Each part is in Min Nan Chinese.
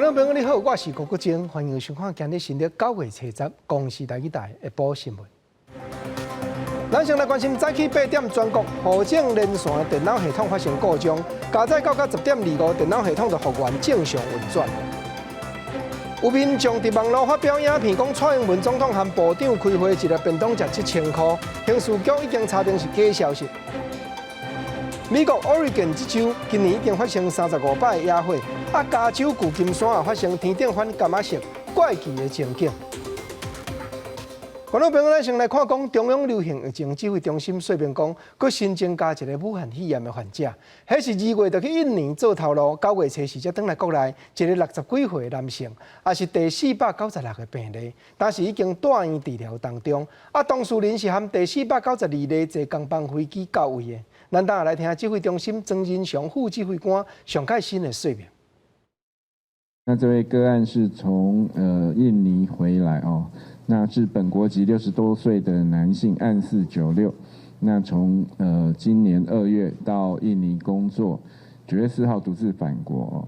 眾朋友你好，我是郭國晶，歡迎收看今日新曆9月初10公視台語台下晡新聞。咱先來關心早起8點全國戶政連線電腦系統發生故障，加載到10點25，電腦系統就復原正常運轉。有民眾佇網路發表影片，講蔡英文總統和部長開會，一粒便當食7000箍，刑事局已經查證是假消息。美國 Oregon 這州今年已經發生35擺野火，啊，加州舊金山也發生天頂反柑仔色怪奇的情景。觀眾朋友，咱先來看講中央流行疫情指揮中心說明講，閣新增加一个武漢肺炎的患者，彼是2月就去印尼做頭路，9月初四才轉來國內，一个60幾歲的男性，也是第496个病例，但是已經住院治療當中。啊，當事人是含第492例坐航班飛機到位的。咱等下來聽指揮中心莊人祥副指揮官上蓋新的說明。那這位個案是從印尼回來哦，那是本國籍60多歲的男性，案496。那從今年2月到印尼工作，9月4號獨自返國哦。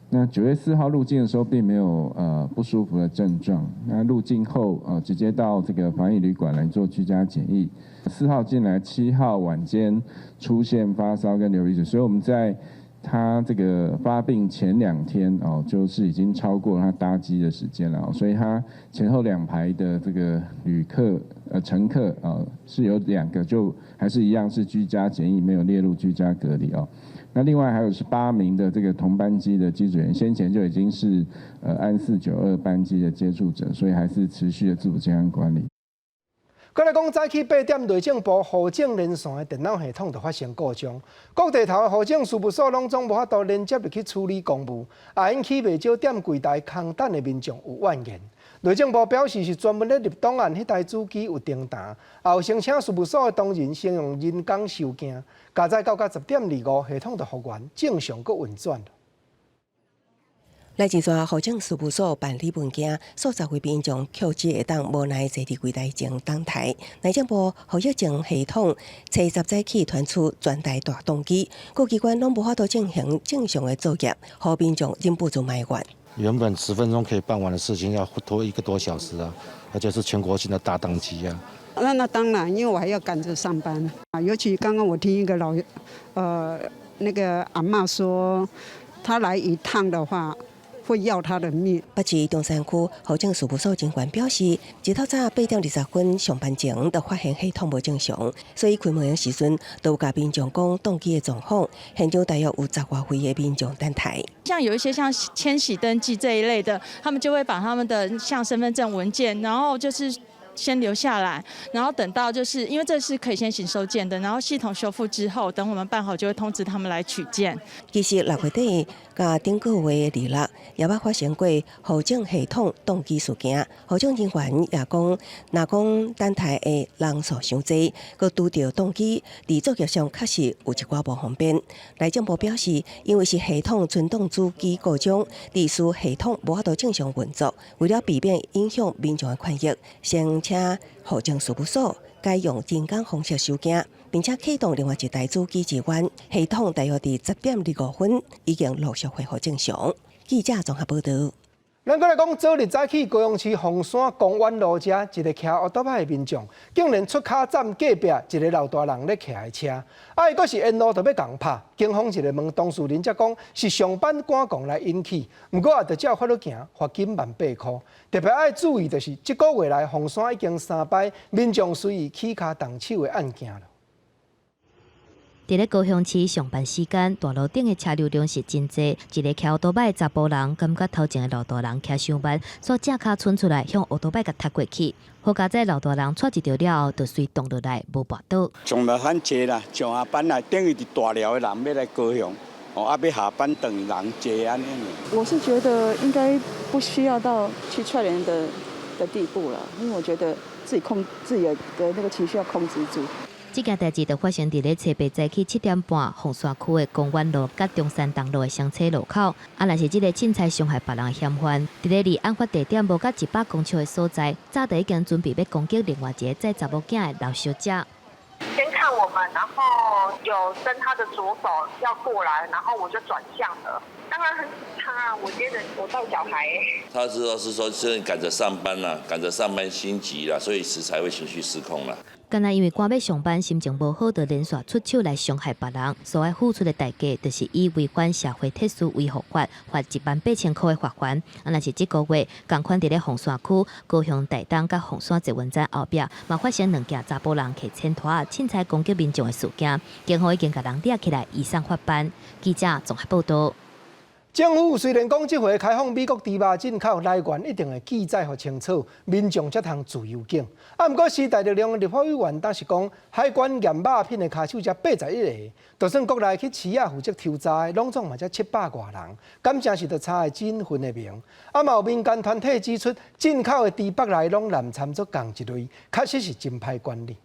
那9月4號入境的時候並沒有不舒服的症狀，那入境後直接到這個防疫旅館來做居家檢疫。4號進來，7號晚間出現發燒跟流鼻水，所以我們在他這個發病前2天哦，就是已經超過他搭機的時間了，所以他前後兩排的這個旅客乘客啊是有兩個就還是一樣是居家檢疫，沒有列入居家隔離哦。那另外還有是8名的這個同班機的機組員，先前就已經是案492班機的接觸者，所以還是持續的自主健康管理。閣來講，早起8點，內政部戶政連線的電腦系統就發生故障，各地頭的戶政事務所攏總無法度連接入去處理公務，也引起袂少踮櫃台空等的民眾有怨言。內政部表示是專門咧入檔案彼台主機有停彈，也有先請事務所的同仁先用人工收件，加載到10點25，系統就復原正常閣運轉。來一逝戶政事務所辦理文件，數十位民眾卻只會當無奈坐佇櫃台前等待。內政部戶政系統初十早起傳出全台大當機，各機關攏無法度進行正常的作業，予民眾忍不住埋怨。原本10分鐘可以辦完的事情，要拖一個多小時啊，而且是全國性的大當機啊。那當然，因為我還要趕着上班啊。尤其剛剛我聽一個老，那個阿嬤說，他來一趟的話，會要他的命。北市中山區戶政事務所人員表示，一透早8點20分上班前就發現系統無正常，所以開門的時陣都有共民眾講當機的狀況。現場大約有10外位的民眾等待。像有一些像遷徙登記這一類的，他們就會把他們的像身份證文件，然後就是先留下來，然後等到就是因為這是可以先行收件的，然後系統修復之後，等我們辦好就會通知他們來取件。其實6月底佮頂個月26也捌發生過戶政系統當機事件，戶政人員也講，若講等待的人數傷濟，閣拄著當機，佇作業上確實有一寡無方便。內政部表示，因為是系統存檔主機故障，致使系統無法度正常運作，為了避免影響民眾的權益，先請戶政事務所改用人工方式收件，並且啟動另外一台主機支援系統，大約佇10點25分已經陸續恢復正常。記者綜合報道。咱閣來講，昨日早起高雄市鳳山公園路遮一个騎烏托邦的民眾，竟然出跤斬隔壁一个老大人咧騎的車，啊，伊閣是沿路就欲共拍。警方一个問當事人，才講是上班趕工來引起，毋過也著照法律行，罰金18,000箍。特別愛注意的是，這個月來鳳山已經三擺民眾隨意起跤動手的案件了。佇咧高雄市上班時間，大路頂的車流量是真濟。一个騎歐多擺的查埔人，感覺頭前的老大人騎傷慢，煞正跤伸出來向歐多擺共踢過去。好佳哉老大人掣一著了後，就隨動落來，無跋倒。上來很濟啦，上下班來等於佇大寮的人欲來高雄，哦，啊欲下班轉人濟按呢。我是覺得應該不需要到去踹人的地步了，因為我覺得自己控自己的那個情緒要控制住。這件代誌就發生佇咧初八早起7點半，鳳山區的公園路佮中山東路的雙叉路口。啊，若是這个凊彩傷害別人的嫌犯，佇咧離案發地點無到100公尺的所在，早就已經準備欲攻擊另外一个載查某囝的老小姐。先看我們，然後有伸他的左手要過來，然後我就轉向了。那當然很怕，我接著我帶小孩。他知道是說，現在趕着上班啦，趕着上班心急啦，所以時才會情緒失控啦。敢若因為趕欲上班，心情無好，就連續出手來傷害別人，所愛付出的代價，就是以違反社會秩序維護法，罰18,000箍的罰鍰。啊，若是這個月，仝款佇咧鳳山區、高雄大東佮鳳山捷運站後壁，嘛發生兩件查埔人提千拖凊彩攻擊民眾的事件，警方已經共人掠起來，移送法辦。記者綜合報道。政府雖然講這回開放美國豬肉進口來源一定會記載予清楚，民眾才通自由揀。啊，毋過時代力量立法委員當時講，海關驗肉品的跤手才81个，就算國內去市仔負責抽查的，攏總嘛才700外人，敢誠是著差的真分的明。啊，嘛有民間團體指出，進口的豬腹內攏濫摻做仝一類，確實是真歹管理。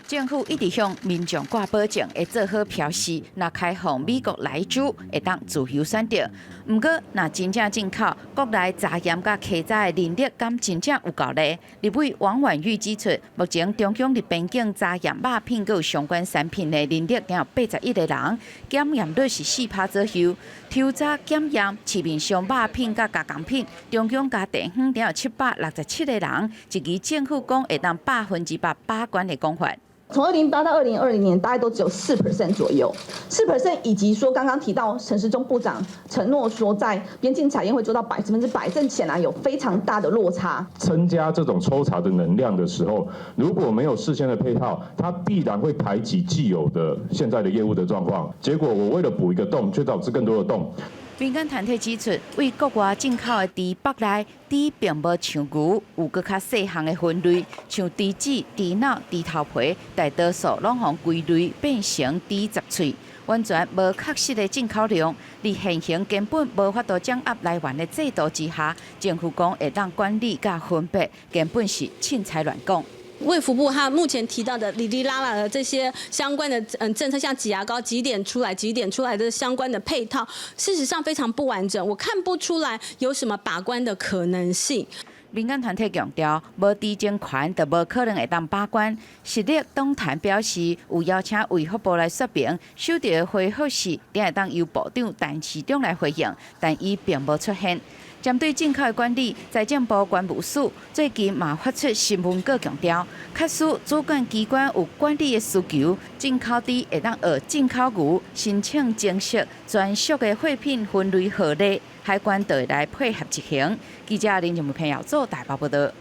政府一直向民眾掛保證，會做好標示，若開放美國萊豬，會當自由選擇。毋過，若真正進口，國內查驗佮稽查的人力，敢真正有夠呢？立委王婉諭指出，目前中共佇邊境查驗肉品佮相關產品的人力，僅有81個人，檢驗率是4%左右。抽查檢驗市面上肉品佮加工品，中共佮地方僅有767個人，質疑政府講會當100%把關的講法。從2008到2020年，大概都只有4% 左右，4% 以及說剛剛提到陳時中部長承諾說在邊境查驗會做到100%，這顯然有非常大的落差。增加這種抽查的能量的時候，如果沒有事先的配套，它必然會排擠既有的現在的業務的狀況。結果我為了補一個洞，卻導致更多的洞。民間團體指出，對國外進口的豬腹內，豬並無像牛有閣較細項的分類，像豬舌、豬腦、豬頭皮，大多數攏予歸類變成豬雜碎，完全無確實的進口量。佇現行根本無法度掌握來源的制度之下，政府講會當管理佮分別，根本是凊彩亂講。衛福部他目前提到的哩哩啦啦的這些相關的政策，像擠牙膏幾點出來、幾點出來的相關的配套，事實上非常不完整，我看不出來有什麼把關的可能性。民間團體強調，無知情權就無可能會當把關。實力黨團表示，有邀請衛福部來說明，收到的回覆是，定會當由部長陳時中來回應，但伊並無出現。針對進口的管理，財政部關務署最近嘛發出新聞稿強調，假使主管機關有管理的需求，進口豬會當學進口牛申請增設專屬的貨品分類號列，海關就會來配合執行。記者林靜朋友做台北報道。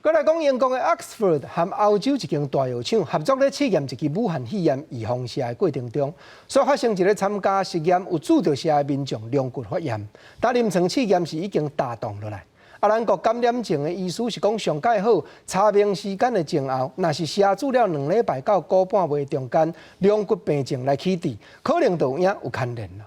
閣來講英國的 Oxford 和歐洲一間大藥廠合作咧試驗一支武漢肺炎預防射的過程中，所發生一个參加實驗有注著射的民眾龍骨發炎，但臨床試驗是已經打斷落來。啊，咱國感染症的醫師是講上蓋好查明時間的前後，若是射注了2禮拜到個半月中間，龍骨病症來起治，可能就有影有牽連咯。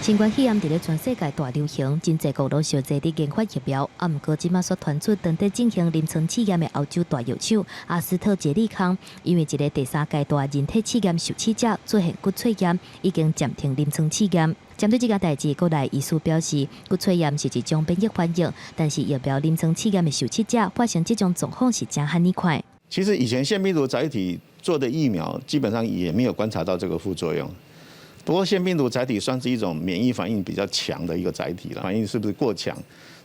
新冠肺炎佇咧全世界大流行，真濟國攏相濟佇研發疫苗。啊，毋過這馬所傳出當佇進行臨床試驗的歐洲大藥廠阿斯特捷利康，因為一个第三階段人體試驗受試者出現骨髓炎，已經暫停臨床試驗。針對這件代誌，國內醫師表示，骨髓炎是一種免疫反應，但是疫苗臨床試驗的受試者發生這種狀況是誠罕見。其實以前腺病毒載體做的疫苗，基本上也沒有觀察到這個副作用。不過腺病毒載體算是一種免疫反應比較強的一個載體了，反應是不是過強？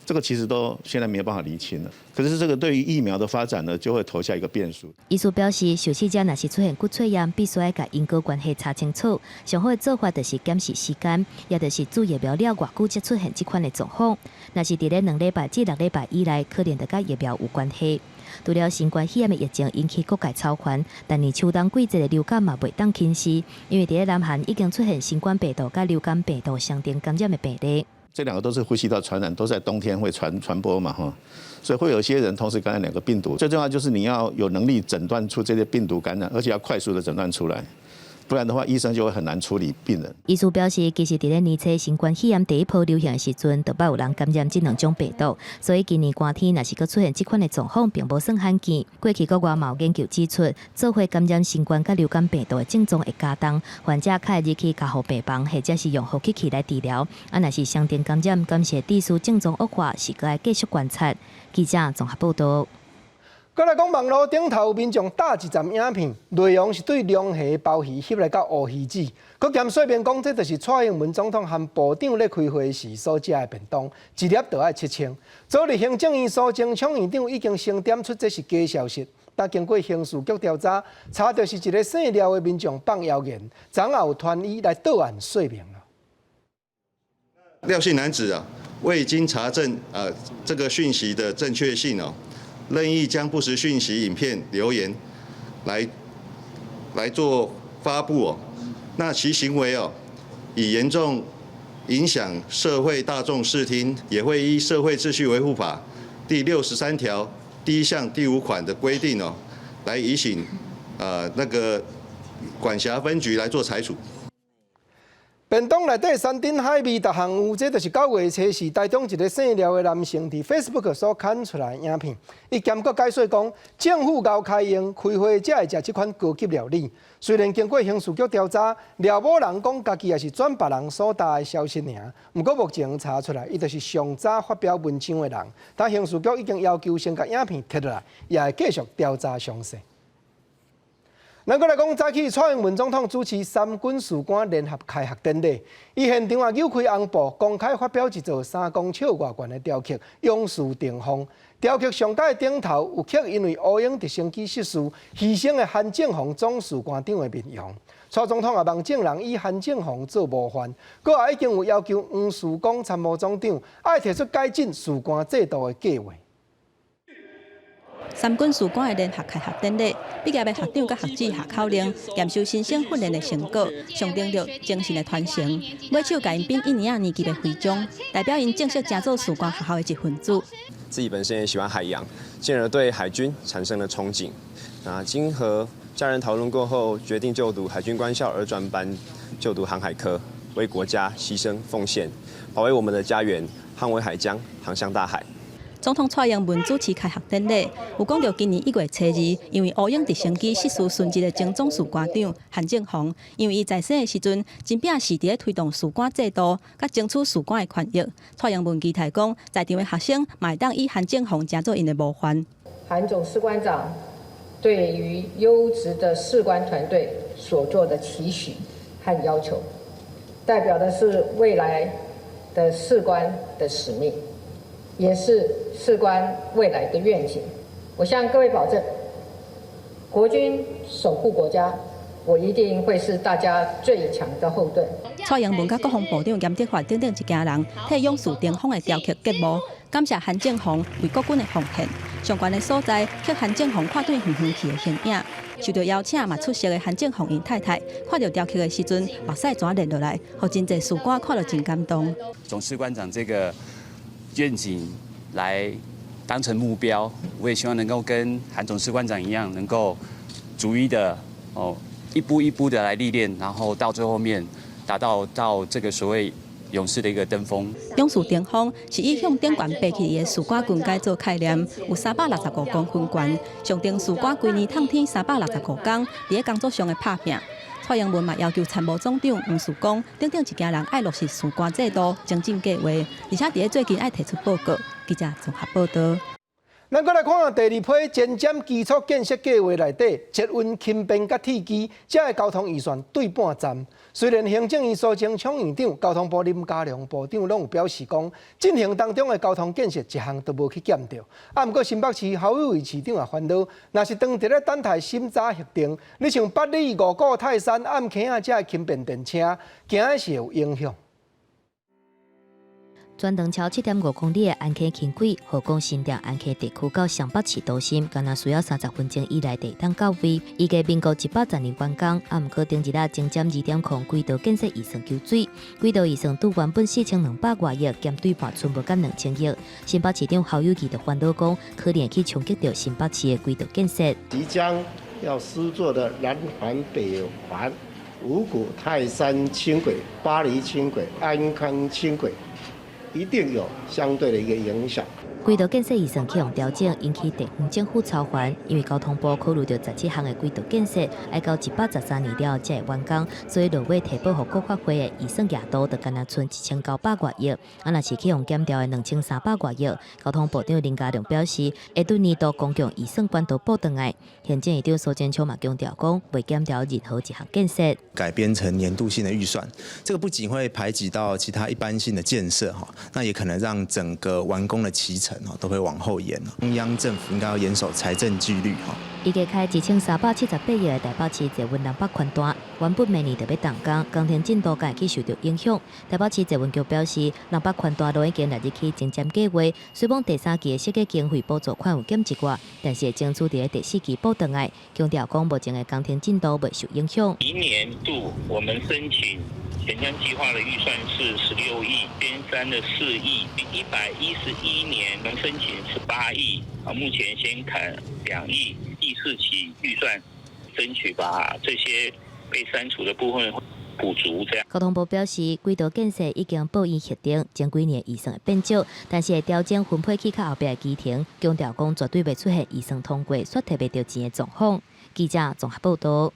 這個其實都現在沒有辦法釐清了。可是這個對於疫苗的發展呢，就會投下一個變數。醫師表示，受試者若是出現骨髓炎，必須愛共因果關係查清楚。上好的做法就是檢視時間，也就是注疫苗了偌久才出現這款的狀況。若是佇咧2禮拜至6禮拜以內，可能就佮疫苗有關係。除了新冠肺炎的疫情引起各界操煩，逐年秋冬季節的流感嘛袂當輕視，因為佇咧南韓已經出現新冠病毒佮流感病毒相重感染的病例。這兩個都是呼吸道傳染，都在冬天會傳播嘛，哈，所以會有些人同時感染兩個病毒。最重要就是你要有能力診斷出這些病毒感染，而且要快速的診斷出來。不然的話，醫生就會很難處理病人。醫師表示，其實佇咧年初新冠肺炎第一波流行的時陣，就捌有人感染這兩種病毒，所以今年寒天若是閣出現這款的狀況，並無算罕見。過去國外嘛有研究指出，做伙感染新冠佮流感病毒的症狀會加重，患者較會入去加護病房，或者是用呼吸器來治療。啊，若是雙重感染，敢是會致使症狀惡化，是閣愛繼續觀察。記者綜合報道。閣來講網路頂頭民眾貼一站影片，內容是對龍蝦鮑魚翕來到烏魚子，閣兼說明講這就是蔡英文總統和部長咧開會時所食的便當，一粒就愛7000。昨日行政院蘇貞昌院長已經先點出這是假消息，但經過刑事局調查，查著是一个姓廖的民眾放謠言，昨昏有傳醫來到案說明了。廖姓男子啊，未經查證啊這個訊息的正確性哦。任意將不實訊息、影片、留言來做發布哦，那其行為哦，已嚴重影響社會大眾視聽，也會依《社會秩序維護法》第63條第一項第五款的規定哦，來移請那個管轄分局來做裁處。便當內底山珍海味，逐項有，這就是9月初四，台中一个姓廖的男性佇 Facebook 所刊出來的影片。伊兼閣解說講，政府𠢕開用開會才會食這款高級料理。雖然經過刑事局調查，廖某人講家己也是轉別人所貼的消息爾，毋過目前查出來，伊就是上早發表文章的人。但刑事局已經要求先共影片撤落來，也會繼續調查詳細。咱閣來講，早起蔡英文總統主持三軍士官聯合開學典禮，伊現場也扭開紅布，公開發表一座3公尺外懸的雕刻《勇士頂峰》。雕刻上蓋頂頭有刻因為烏鷹直升機失事犧牲的韓正宏總士官長的面容。蔡總統也望眾人以韓正宏做模範，閣也已經有要求黃樹光參謀總長愛提出改進士官制度的計劃。三軍士官的聯合開學典禮，畢業的學長佮學姊下口令，驗收新生訓練的成果，象徵著精神的傳承。尾手共𪜶頒一年仔年級的徽章，代表𪜶正式成做士官學校的一份子。自己本身也喜歡海洋，進而對海軍產生了憧憬。那經和家人討論過後，決定就讀海軍官校二專班，就讀航海科，為國家犧牲奉獻，保衛我們的家園，捍衛海疆，航向大海。總統蔡英文主持開學典禮，有講著今年1月初2，因為烏鷹直升機失事殉職的前總士官長韓正宏，因為伊在生的時陣，真拚是佇咧推動士官制度，佮爭取士官的權益。蔡英文期待講，在場的學生嘛會當以韓正宏成做𪜶的模範。韓總士官長對於優質的士官團隊所做的期許和要求，代表的是未來的士官的使命。也是士官未來的願景。我向各位保證，國軍守護國家，我一定會是大家最強的後盾。蔡英文佮國防部長嚴德發等等一家人，替勇士頂峰的雕刻揭幕，感謝韓正宏為國軍的奉獻。上懸的所在，刻韓正宏看對遠遠去的形影。受著邀請嘛出席的韓正宏𪜶太太，看著雕刻的時陣，目屎全流落來，予真濟士官看著真感動。總士官長這個願景來當成目標，我也希望能夠跟韓總士官長一樣，能夠逐一的哦，一步一步的來歷練，然後到最後面達到這個所謂勇士的一個登峰。勇士頂峰是以向頂懸爬起的士官軍階做概念，有365公分懸，象徵士官規年透天365工，佇咧工作上的拍拚。蔡英文嘛要求參謀總長黃樹光等等一家人愛落實士官制度，精進計劃，而且佇咧最近愛提出報告。記者綜合報導。咱閣來看第二批前瞻基礎建設計劃內底，捷運輕便佮鐵支，這个交通預算對半站。雖然行政院蘇貞昌院長、交通部林佳龍部長攏有表示講，進行當中的交通建設一項都無去減著。啊，毋過新北市侯友宜市長也煩惱，若是當佇咧等待審查核定，你像八里、五股、泰山、暗坑仔這个輕便電車，驚的是有影響。全長超7.5公里的安坑輕軌，河港新店安坑地區到雙北市都心，敢若需要30分鐘以內就會當到位。預計民國110年完工，啊，毋過頂日仔前瞻2.0軌道建設預算求水，軌道預算拄原本4200外億，減對半，賰無到2000億。新北市長侯友宜就煩惱講，可能會去衝擊著新北市的軌道建設。即將要施作的南環、北環、五股泰山輕軌、八里輕軌、安坑輕軌，一定有相對的一個影響。軌道建設預算去予調整，引起地方政府操煩，因為交通部考慮著17項的軌道建設，愛到113年了才會完工，所以落尾提報予國發會的預算額度就干焦賰1900外億，啊若是去予減掉的2300外億。交通部長林佳龍表示，會對年度公共預算管道補轉來。行政院長蘇貞昌嘛強調講，袂減掉任何一項建設。改編成年度性的預算，這個不僅會排擠到其他一般性的建設哈，那也可能讓整個完工的期程都會往後延。中央政府應該要嚴守財政紀律哈。預計開1378億的台北市捷運南北寬段，原本明年就欲動工，工程進度會去受著影響。台北市捷運局表示，南北寬段路已經列入去前瞻計劃，雖罔第三期的設計經費補助款有減一寡，但是會爭取佇咧第四期補轉來，強調講目前的工程進度袂受影響。明年度我們申請前瞻計劃的預算是16億，先刪了4億，111年能申請18億，啊，目前先砍2億，第四期預算爭取把這些被刪除的部分補足。這樣。交通部表示，軌道建設已經報院核定，前幾年預算會變少，但是會調整分配去較後壁的期程，強調講絕對袂出現預算通過煞提袂著錢的狀況。記者綜合報導。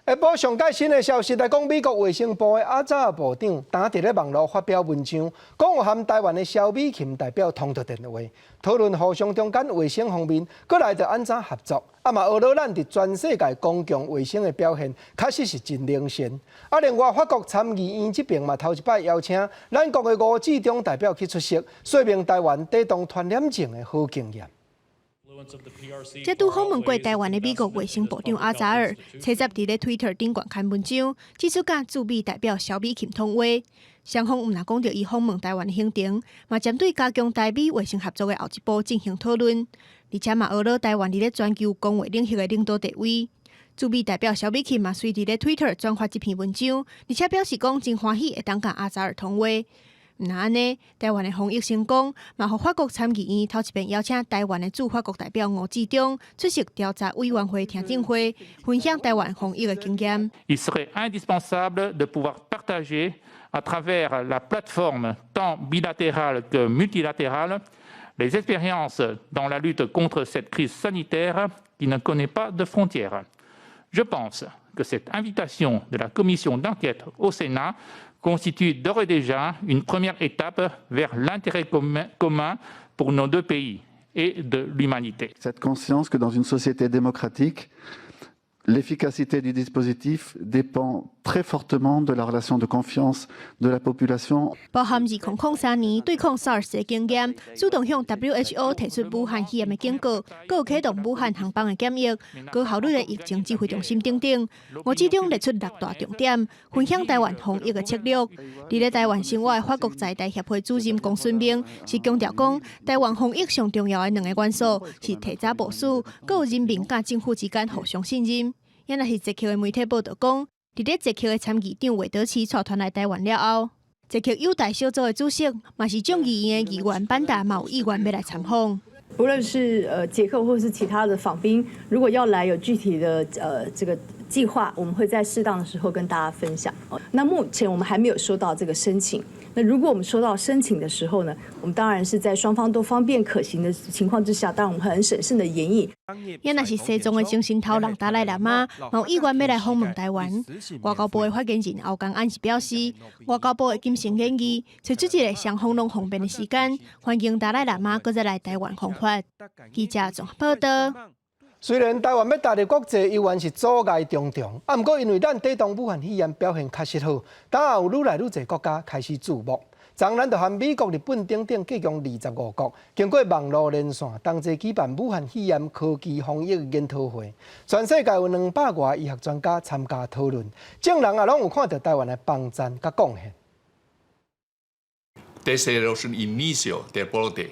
下晡上蓋新的消息來講，美國衛生部的阿扎爾部長當佇咧網路發表文章，講有和台灣的蕭美琴代表通著電話，討論互相中間衛生方面，閣來著按怎合作。啊嘛，學著咱佇全世界公共衛生的表現，確實是真領先。啊，另外法國參議院這邊嘛，頭一擺邀請咱國的吳志中代表去出席，說明台灣抵擋傳染症的好經驗。這拄訪問過台灣的美國衛生部長阿扎爾，初十佇咧 Twitter 頂懸刊文章，指出佮駐美代表蕭美琴通話，雙方毋但講著伊訪問台灣的行程，嘛針對加強台美衛生合作的後一步進行討論，而且嘛學著台灣佇咧全球公衛領域的領導地位。駐美代表蕭美琴嘛隨佇咧 Twitter 轉發這篇文章，而且表示講真歡喜會當佮阿扎爾通話。毋但按呢，台灣的防疫成功，嘛予法國參議院頭一遍邀請台灣的駐法國代表吳志中出席調查委員會聽證會，分享台灣防疫的經驗。 Il serait indispensable de pouvoir partager à travers la plateforme tant bilatérale que multilatérale les expériences dans la lutte contre cette crise sanitaire qui ne connaît pas de frontières. Je pense que cette invitation de la commission d'enquête au Sénat constitue d'ores et déjà une première étape vers l'intérêt commun pour nos deux pays et de l'humanité. Cette conscience que dans une société démocratique, l'efficacité du dispositif dépend très fortement de la relation de confiance de la population. 包含2003年對抗 SARS 的經驗，主動向 WHO 提出武漢肺炎的警告，閣有啟動武漢航班的檢疫，高效率的疫情指揮中心等等。吳志中列出六大重點，分享台灣防疫的策略。佇咧台灣生活的法國在台協會主任龔順明是強調講，台灣防疫上重要的兩个元素是提早部署，閣有人民佮政府之間互相信任。也若是捷克的媒體報導講，佇咧捷克的參議長韋德奇帶團來台灣了後，捷克友台小組的主席嘛是眾議院的議員班達嘛有意願欲來參訪。不論是捷克或是其他的訪賓，如果要來有具體的這個計劃，我們會在適當的時候跟大家分享。那目前我們還沒有收到這個申請。那如果我們收到申請的時候呢，我們當然是在雙方都方便可行的情況之下，當然我們會很審慎的研議。也若是西藏的精神頭人達賴喇嘛，嘛有意願欲來訪問台灣。外交部的發言人歐江安是表示，外交部會謹慎研議，揣出一个雙方攏方便的時間，歡迎達賴喇嘛閣再來台灣訪法。記者綜合報導。雖然台灣欲踏入國際猶原是阻礙重重，啊，毋過因為咱抵擋武漢肺炎表現確實好，當有愈來愈濟國家開始注目。昨咱就和美國、日本等等計共25國，經過網路連線，同齊舉辦武漢肺炎科技防疫研討會。全世界有200外醫學專家參加討論，眾人也攏有看著台灣的幫贊佮貢獻。 Desde los inicios del brote,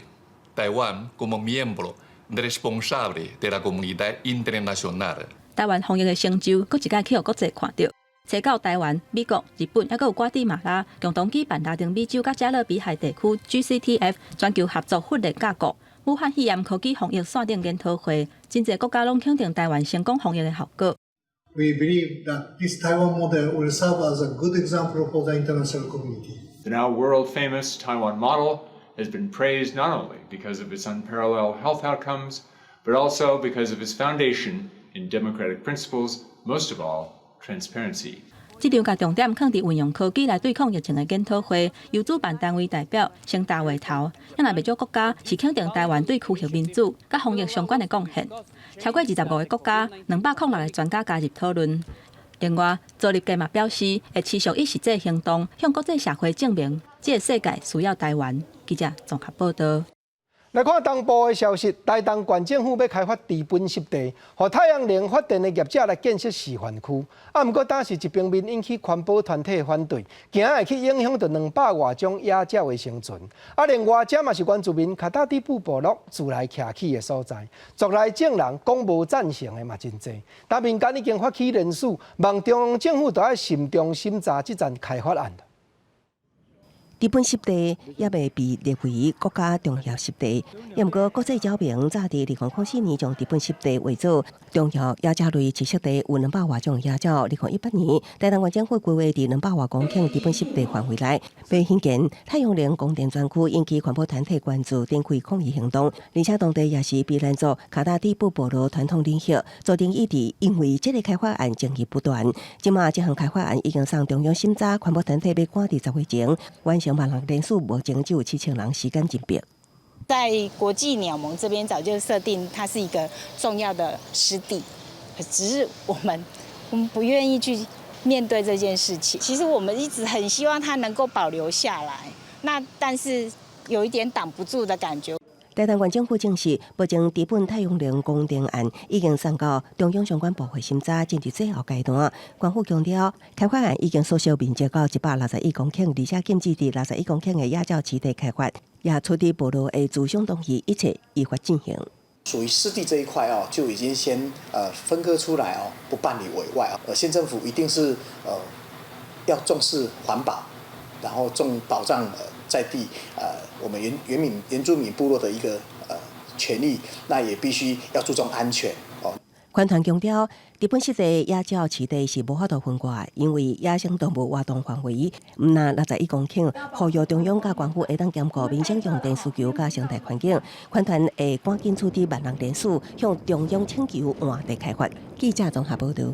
Taiwán como miembro responsable de la comunidad internacional。台灣防疫的成就，閣一擺去予國際看著。初九台灣、美國、日本，抑閣有瓜地馬拉共同舉辦拉丁美洲佮加勒比海地區 GCTF 全球合作訓練架構武漢肺炎科技防疫線頂研討會，真濟國家攏肯定台灣成功防疫的效果。 We believe that this Taiwan model will serve as a good example for the international community. The now world famous Taiwan model has been praised not only because of its unparalleled health outcomes, but also because of its foundation in democratic principles, most of all, transparency. 這場共重點放佇運用科技來對抗疫情的研討會，由主辦單位代表先搭話頭，也若袂少國家是肯定台灣對區域民主佮防疫相關的貢獻。超過25個國家、206個專家加入討論。另外，鄒立堅嘛表示，會持續以實際行動向國際社會證明，這個世界需要台灣。記者綜合報道。來看東部的消息，台東縣政府欲開發知本濕地，予太陽能發電的業者來建設示範區。啊，毋過當時一方面引起環保團體反對，驚會去影響著200外種野鳥的生存。啊，另外這嘛是原住民卡塔底布部落自來徛起的所在，族內眾人講無贊成的嘛真濟。但民間已經發起聯署，望中央政府著愛慎重審查這層開發案。知本濕地猶未被列為國家重要濕地，也毋過國際鳥盟早佇2004年將知本濕地劃做重要野鳥類棲息地，有200外種野鳥。2018年，台東縣政府規劃佇200外公頃知本濕地範圍內，欲興建太陽能光電專區，引起環保團體關注，展開抗議行動。而且當地也是卑南族卡達底布部落傳統領域，昨天一直因為這個開發案爭議不斷。這馬這項開發案已經送中央審查，環保團體欲趕佇10月前完成萬人聯署，目前只有7000人，時間緊迫。在國際鳥盟這邊早就設定它是一個重要的濕地，只是我們不願意去面對這件事情。其實我們一直很希望它能夠保留下來，那但是有一點擋不住的感覺。台東縣政府證實，目前知本太陽能光電案已經送到中央相關部會審查，進入最後階段。官府強調，開發案已經縮小面積到161公頃，而且禁止佇61公頃的野鳥棲地開發，也取得部落的諮商同意，一切依法進行。屬於濕地這一塊哦，就已經先分割出來哦，不辦理委外哦。縣政府一定是要重視環保，然後重保障在地我們原住民部落的一個權利，那也必須要注重安全哦。環團強調，知本濕地野鳥棲地是無法度分割，因為野生動物活動範圍毋但61公頃，呼籲中央佮縣府會當兼顧民生用電需求佮生態環境。環團會趕緊處理萬人聯署，向中央請求換地開發。記者綜合報道。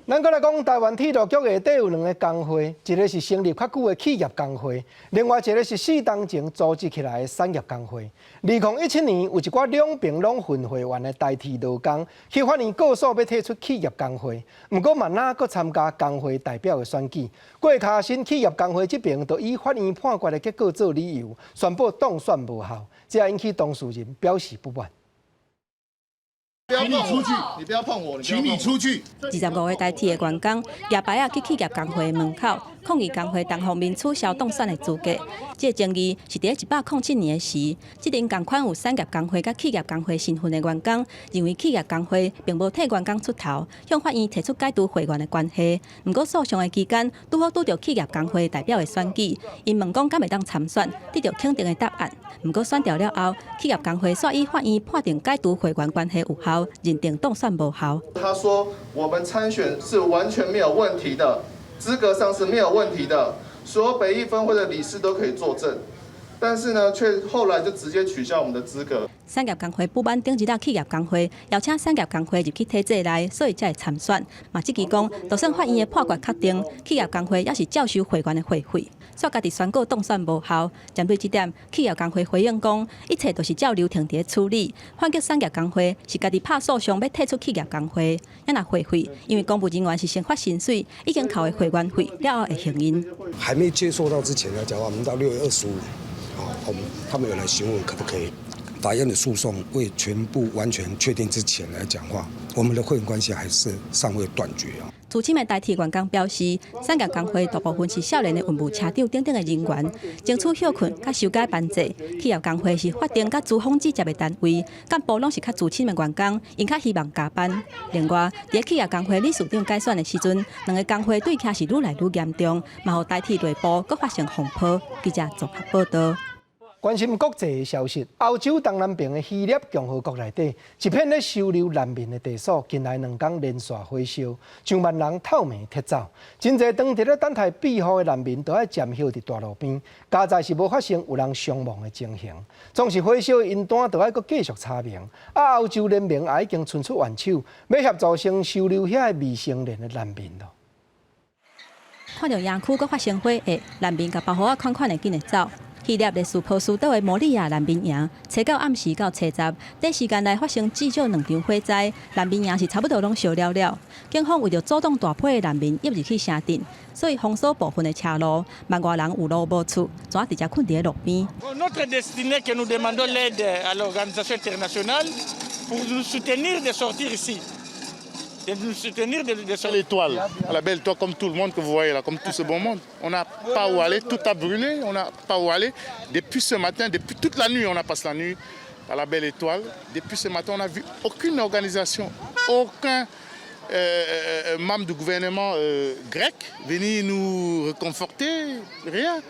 咱閣來講，台灣鐵路局下底有兩个工會，一个是成立較久的企業工會，另外一个是4冬前組織起來的產業工會。2017年，有一寡兩邊攏分會員的台鐵勞工去法院告訴，欲退出企業工會，毋過嘛若閣參加工會代表的選舉。過跤身企業工會這邊就以法院判決的結果做理由，宣布當選無效，這引起當事人表示不滿。不要碰出去！你不要碰我！請你出去！25個台鐵的員工舉牌仔去企業工會門口抗議工會單方面取消當選的資格。這個爭議是佇107年的時，這陣仝款有產業工會佮企業工會身份的員工，認為企業工會並無替員工出頭，向法院提出解除會員的關係。毋過訴訟的期間，拄好拄著企業工會代表的選舉，𪜶問講敢會當參選，得著肯定的答案。毋過選掉了後，企業工會煞以法院判定解除會員關係有效，認定當選無效。他說：我們參選是完全沒有問題的，資格上是沒有問題的，所有北一分會的理事都可以作證。但是呢，卻後來就直接取消我們的資格。產業工會不滿頂一搭企業工會邀請產業工會入去體制內，所以才會參選。嘛，質疑講，就算法院的判決確定，企業工會猶是照收會員的會費，煞家己宣告當選無效。針對這點，企業工會回應講，一切都是照流程佇咧處理。反擊產業工會是家己拍訴訟欲退出企業工會，啊若會費，因為公務人員是先發薪水，已經扣的會員費了後會還𪜶。還沒接受到之前來講話，我們到6月25，我們他們有來詢問可不可以。法院的訴訟未全部完全確定之前來講話，我們的會員關係還是尚未斷絕啊。資深的台鐵員工表示，產業工會大部分是少年的運務車長等等的人員，爭取歇睏佮修改班制。企業工會是法定佮資方直接的單位，幹部攏是較資深的員工，𪜶較希望加班。另外，佇企業工會理事長改選的時陣，兩个工會對抗是愈來愈嚴重，嘛予台鐵內部閣發生風波。記者綜合報道。關心國際的消息，歐洲東南邊的希臘共和國內底一片咧收留難民的地所，近來兩工連續火燒，上萬人透明撤走，真濟當佇咧等待庇護的難民都愛暫歇佇大路邊，佳哉是無發生有人傷亡的情形。總是火燒的雲端都愛閣繼續查明。啊，歐洲聯盟也已經伸出援手，欲協助先收留遐个未成年的難民囉。看著營區閣發生火的難民，共包袱仔款款的緊會走。希臘勒斯波斯島的摩利亞難民營，初九暗時到初十，短時間內發生至少兩場火災，難民營是差不多攏燒了了。警方為著阻擋大批的難民湧入去城鎮，所以封鎖部分的車路，萬外人有路無厝，怎直接睏佇咧路邊。 Notre destinée que nous demandons l'aide à l'organisation internationale pour nous soutenir de sortir ici. De nous soutenir de sortir. L'étoile, la belle étoile comme tout le monde que vous voyez là, comme tout ce bon monde. On n'a pas où aller, tout a brûlé, on n'a pas où aller. Depuis ce matin, depuis toute la nuit, on a passé la nuit à la belle étoile. Depuis ce matin, on n'a vu aucune organisation, aucun membre du gouvernement grec venir nous réconforter, rien.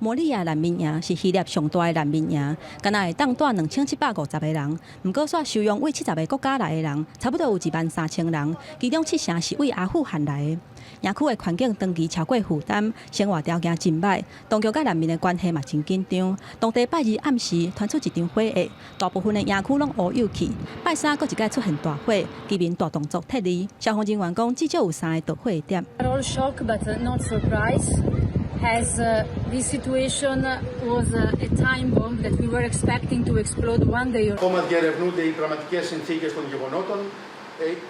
摩利亞難民營是希臘上大的難民營，敢若會當蹛2750個人。毋過，煞收容對70個國家來的人，差不多有1萬3000人。其中七成是對阿富汗來的。營區的環境長期超過負擔，生活條件真䆀，當局佮難民的關係嘛真緊張。當地拜二暗時傳出一場火焰，大部分的營區攏烏有去。拜三閣一擺出現大火，居民大動作撤離。消防人員講，至少有三个著火點。 All shock but not surprise, as this situation was a time bomb that we were expecting to explode one day. Ακόμα διερευνούνται οι πραγματικές συνθήκες των γεγονότων.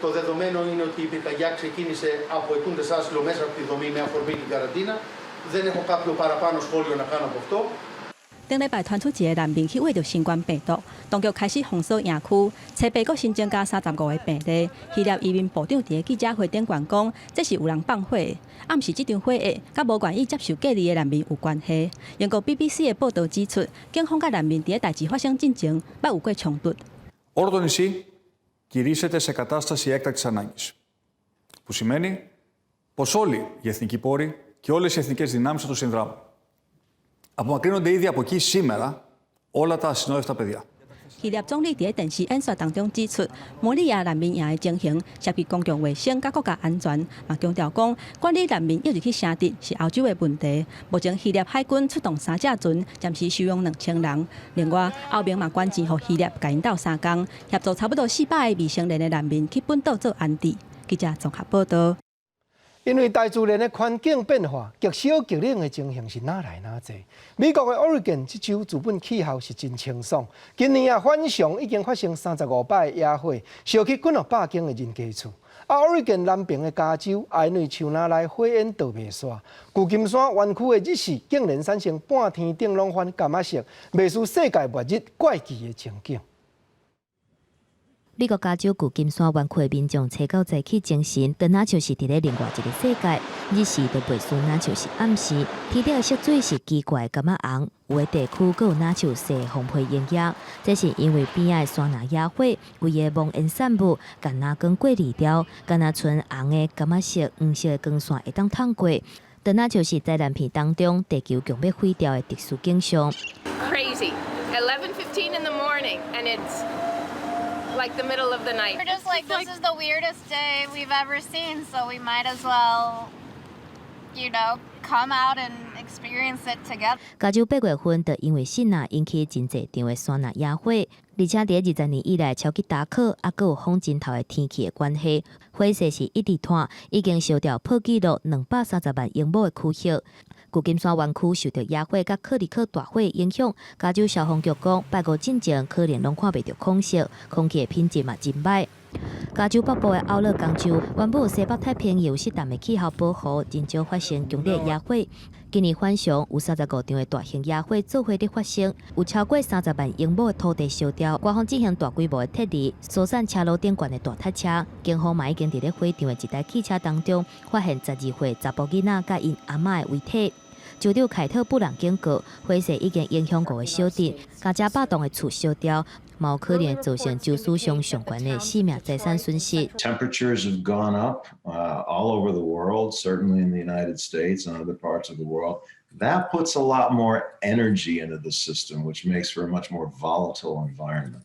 Το δεδομένο είναι ότι η πυρκαγιά ξεκίνησε από αιτούντες άσυλο μέσα από τη δομή με αφορμή την καραντίνα. Δεν έχω κάποιο παραπάνω σχόλιο να κάνω από αυτό. 頂禮拜傳出一個難民去穢著新冠病毒，當局開始封鎖營區，初八閣新增加35個病例。希臘移民部長佇記者會頂懸講，這是有人放火的，暗示這場火焰佮無願意接受隔離的難民有關係。英國 BBC 的報導指出，警方佮難民佇咧代誌發生進前，捌有過衝突。 Όλο το νησί κηρύσσεται σε κατάσταση έκτακτης ανάγκης. Που σημαίνει πως όλοι οι εθνικοί πόροι και όλες οι εθνικές δυνάμεις θα το συνδράμουν. Απομακρύνονται ήδη από εκεί σήμερα όλα τα ασυνόδευτα παιδιά. 希臘總理佇咧電視演說當中指出，摩利亞難民營的情形涉及公共衛生佮國家安全，嘛強調講管理難民湧入去城鎮是歐洲的問題。目前希臘海軍出動三隻船，暫時收容2000人。另外，歐盟嘛捐錢予希臘，共𪜶鬥相共，協助差不多400個未成年的難民去本島做安置。記者綜合報導。因為大自然的環境變化，極少極冷的情形是哪來哪濟。美國的 Oregon 這州自本氣候是真清爽，今年啊反常已經發生35擺野火，燒去幾若百間的人家厝。啊，Oregon 南邊的加州，因為樹林內火焰著袂煞，舊金山灣區的日時竟然產生半天頂攏泛柑仔色，袂輸世界末日怪奇的情景。美國加州舊金山灣區的民眾初九早起精神，就若像是佇咧另外一個世界。日時都袂輸，若像是暗時。天頂的色水是奇怪柑仔紅，有的地區閣有若像細紅皮煙煙。這是因為邊仔的山林野火，規个濃煙散布，共藍光過濾掉，敢若賰紅的柑仔色、黃色的光線會當透過，就若像是災難片當中地球強欲毀掉的特殊景象。 Crazy, 11:15 in the morning, and it's like the middle of the night. We're just like, this is the weirdest day we've ever seen, so we might as well come out and experience it together. 加州8月份就因為爍爁引起真濟場的山林野火，而且佇20年以來超級大火，猶閣有風陣頭的天氣的關係，火勢是一直拖，已經燒掉破紀錄230萬英畝的區域。舊金山灣區受著野火佮克里克大火影響，加州消防局講，拜五進前可能攏看袂著空色，空氣的品質嘛真䆀。加州北部的奧勒岡州，原本西北太平洋適當的氣候保護，真少發生強烈野火。今年反常有35場的大型野火做伙咧發生，有超過30萬英畝的土地燒掉。官方進行大規模的撤離，疏散車路頂懸的大鐵車。警方嘛已經佇咧火場的一台汽車當中發現12歲查埔囡仔佮𪜶阿嬤的遺體。州長凱特布朗警告，火勢已經影響五个小鎮，加遮百棟的厝燒掉，嘛有可能造成州史上上懸的性命財產損失。 Temperatures have gone up all over the world, certainly in the United States and other parts of the world. That puts a lot more energy into the system, which makes for a much more volatile environment.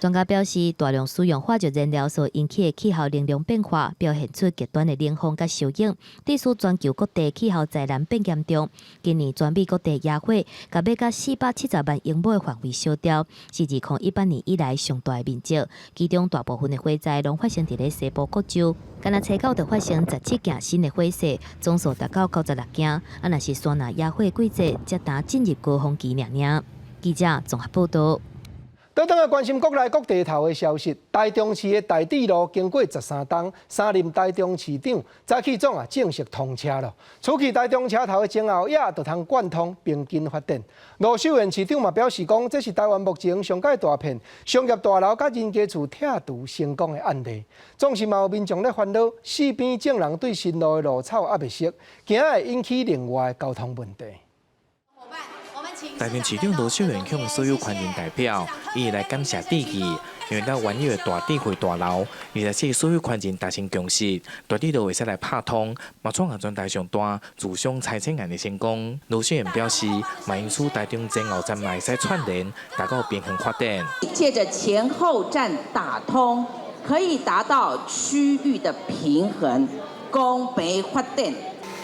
專家表示，大量使用化石燃料所引起的氣候能量變化，表現出極端的冷鋒佮燒湧，致使全球各地氣候災難變嚴重。今年全美各地野火，共欲甲470萬英畝的範圍燒掉，是2018年以來上大的面積。其中大部分的火災攏發生佇咧西部各州，干焦初九就發生17件新的火勢，總數達到96件。啊，若是山林野火季節，才焦進入高峰期爾爾。記者綜合報道。倒轉來關心國內各地頭的消息，台中市的大智路經過13冬，三任台中市長早起總啊正式通車了。此去台中車頭的前後也就通貫通平均發展。盧秀燕市長嘛表示講，這是台灣目前上蓋大片商業大樓佮人家厝拆除成功的案例。總是嘛有民眾咧煩惱，四邊眾人對新路的路草猶未熟，驚會引起另外的交通問題。台中市長盧秀燕向所有權人代表，伊來感謝致意，因為佮原有的大智慧大樓，24所有權人達成共識，大智路會使來拍通，嘛創下全台上大自商拆遷案的成功。盧秀燕表示，嘛因此台中前後站嘛會使串聯，達到平衡發展。借著前後站打通，可以達到區域的平衡，公平發展。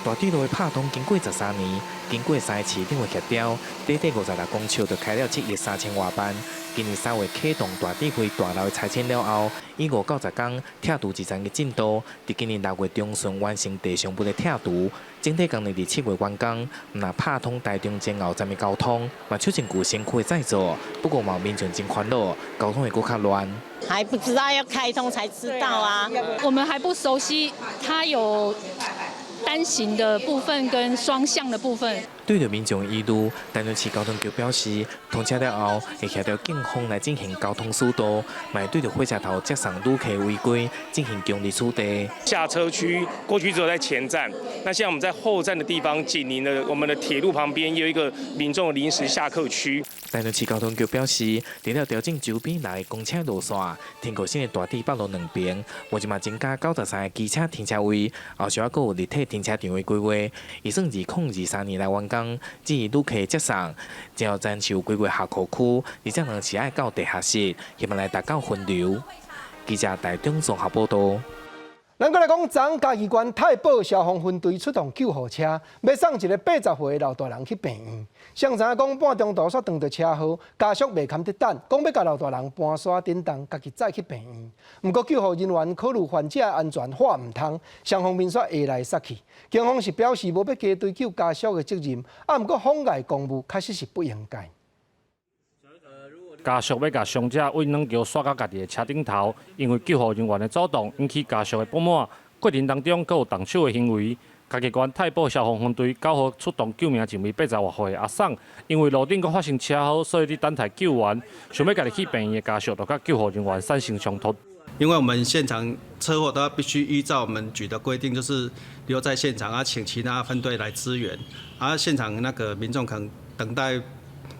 大智路的拍通經過13年，經過三個市長的協調，短短56公尺就開了7億3千外萬。今年3月啟動大智慧大樓的拆遷了後，以5到10工拆除一層的進度，佇今年6月中旬完成地上部的拆除。整體工程佇7月完工，毋但拍通台中前後站的交通，嘛促進舊城區的再造。不過嘛有民眾真煩惱，交通會閣較亂。還不知道要開通才知道啊，我們還不熟悉，它有單行的部分跟雙向的部分。對著民眾疑慮，台中市交通局表示，通車了後會協調警方來進行交通疏導，嘛會對著火車頭接送旅客違規進行強力處罰。下車區過去只有在前站，那現在我們在後站的地方，緊鄰的我們的鐵路旁邊有一個民眾臨時下客區。台中市交通局表示，除了調整周邊來公車路線，添購新的大智北路兩邊，目前嘛增加93個機車停車位，後續還閣有立體停車場的規劃，預算2023年來完工。至於旅客接送，前後站是有規劃下客區，而且人是愛到地下室，希望來達到分流。記者台中綜合報道。咱閣來講，昨嘉義縣太保消防分隊出動救護車，欲送一个80歲的老大人去病院。誰知影講半中途煞撞著車禍，家屬袂堪得等，講欲共老大人搬徙振動，家己載去病院。毋過救護人員考慮患者安全，話毋通，雙方面煞下來殺去。警方是表示無欲加追究家屬的責任，啊，毋過妨礙公務確實是不應該。家屬欲共傷者為軟橋徙到家己的車頂頭，因為救護人員的阻擋，引起家屬的不滿。過程當中，閣有動手的行為。嘉義縣太保消防分隊9號出動救命一位80外歲的阿桑，因為路頂閣發生車禍，所以佇等待救援。想欲家己去病院的家屬，就佮救護人員產生衝突。因為我們現場車禍都要必須依照我們局的規定，就是留在現場啊，請其他分隊來支援。啊，現場那個民眾可能等待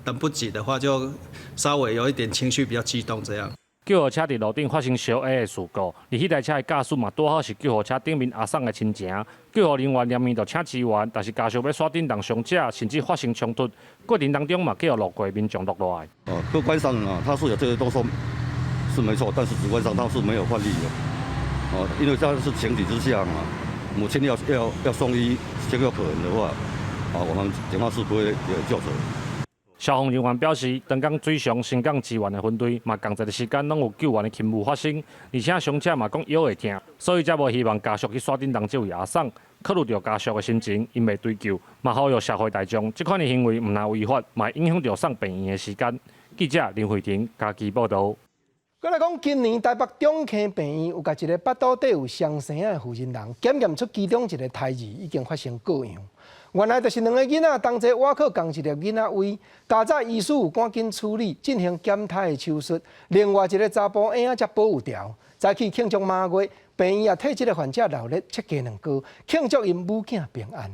等不及的話，就稍微有一點情緒比較激動，這樣。救護車佇路頂發生相下的事故，而彼台車的駕駛嘛拄好是救護車頂面阿桑的親情。救護人員連面就請支援，但是家屬欲徙振動傷者，甚至發生衝突。過程當中嘛，叫路過民眾錄落來。哦，客觀上啊，他是有這些動作是沒錯，但是主觀上他是沒有犯意的。哦，因為這樣是情急之下嘛，母親要送醫，情有可原的話，啊，我們警方是不會有究責。消防人員表示，當天水上升降支援的分隊嘛，仝一个時間攏有救援的勤務發生，而且傷者嘛講腰會疼，所以才無希望家屬去徙振動這位阿桑。考慮著家屬的心情，𪜶袂追究，嘛呼籲社會大眾，這款的行為毋但違法，嘛會影響著送病院的時間。記者林慧婷嘉義報導。閣來講，今年台北中墘病院有共一个腹肚底有雙生仔的婦人人檢驗出其中一个胎兒已經發生過樣。原來就是兩个囡仔同齊倚靠仝一粒囡仔胃，家早醫師有趕緊處理進行減胎的手術，另外一个查埔嬰仔才保有牢。早起慶祝滿月，病院也替這个患者鬧熱切雞卵糕，慶祝𪜶母囝平安。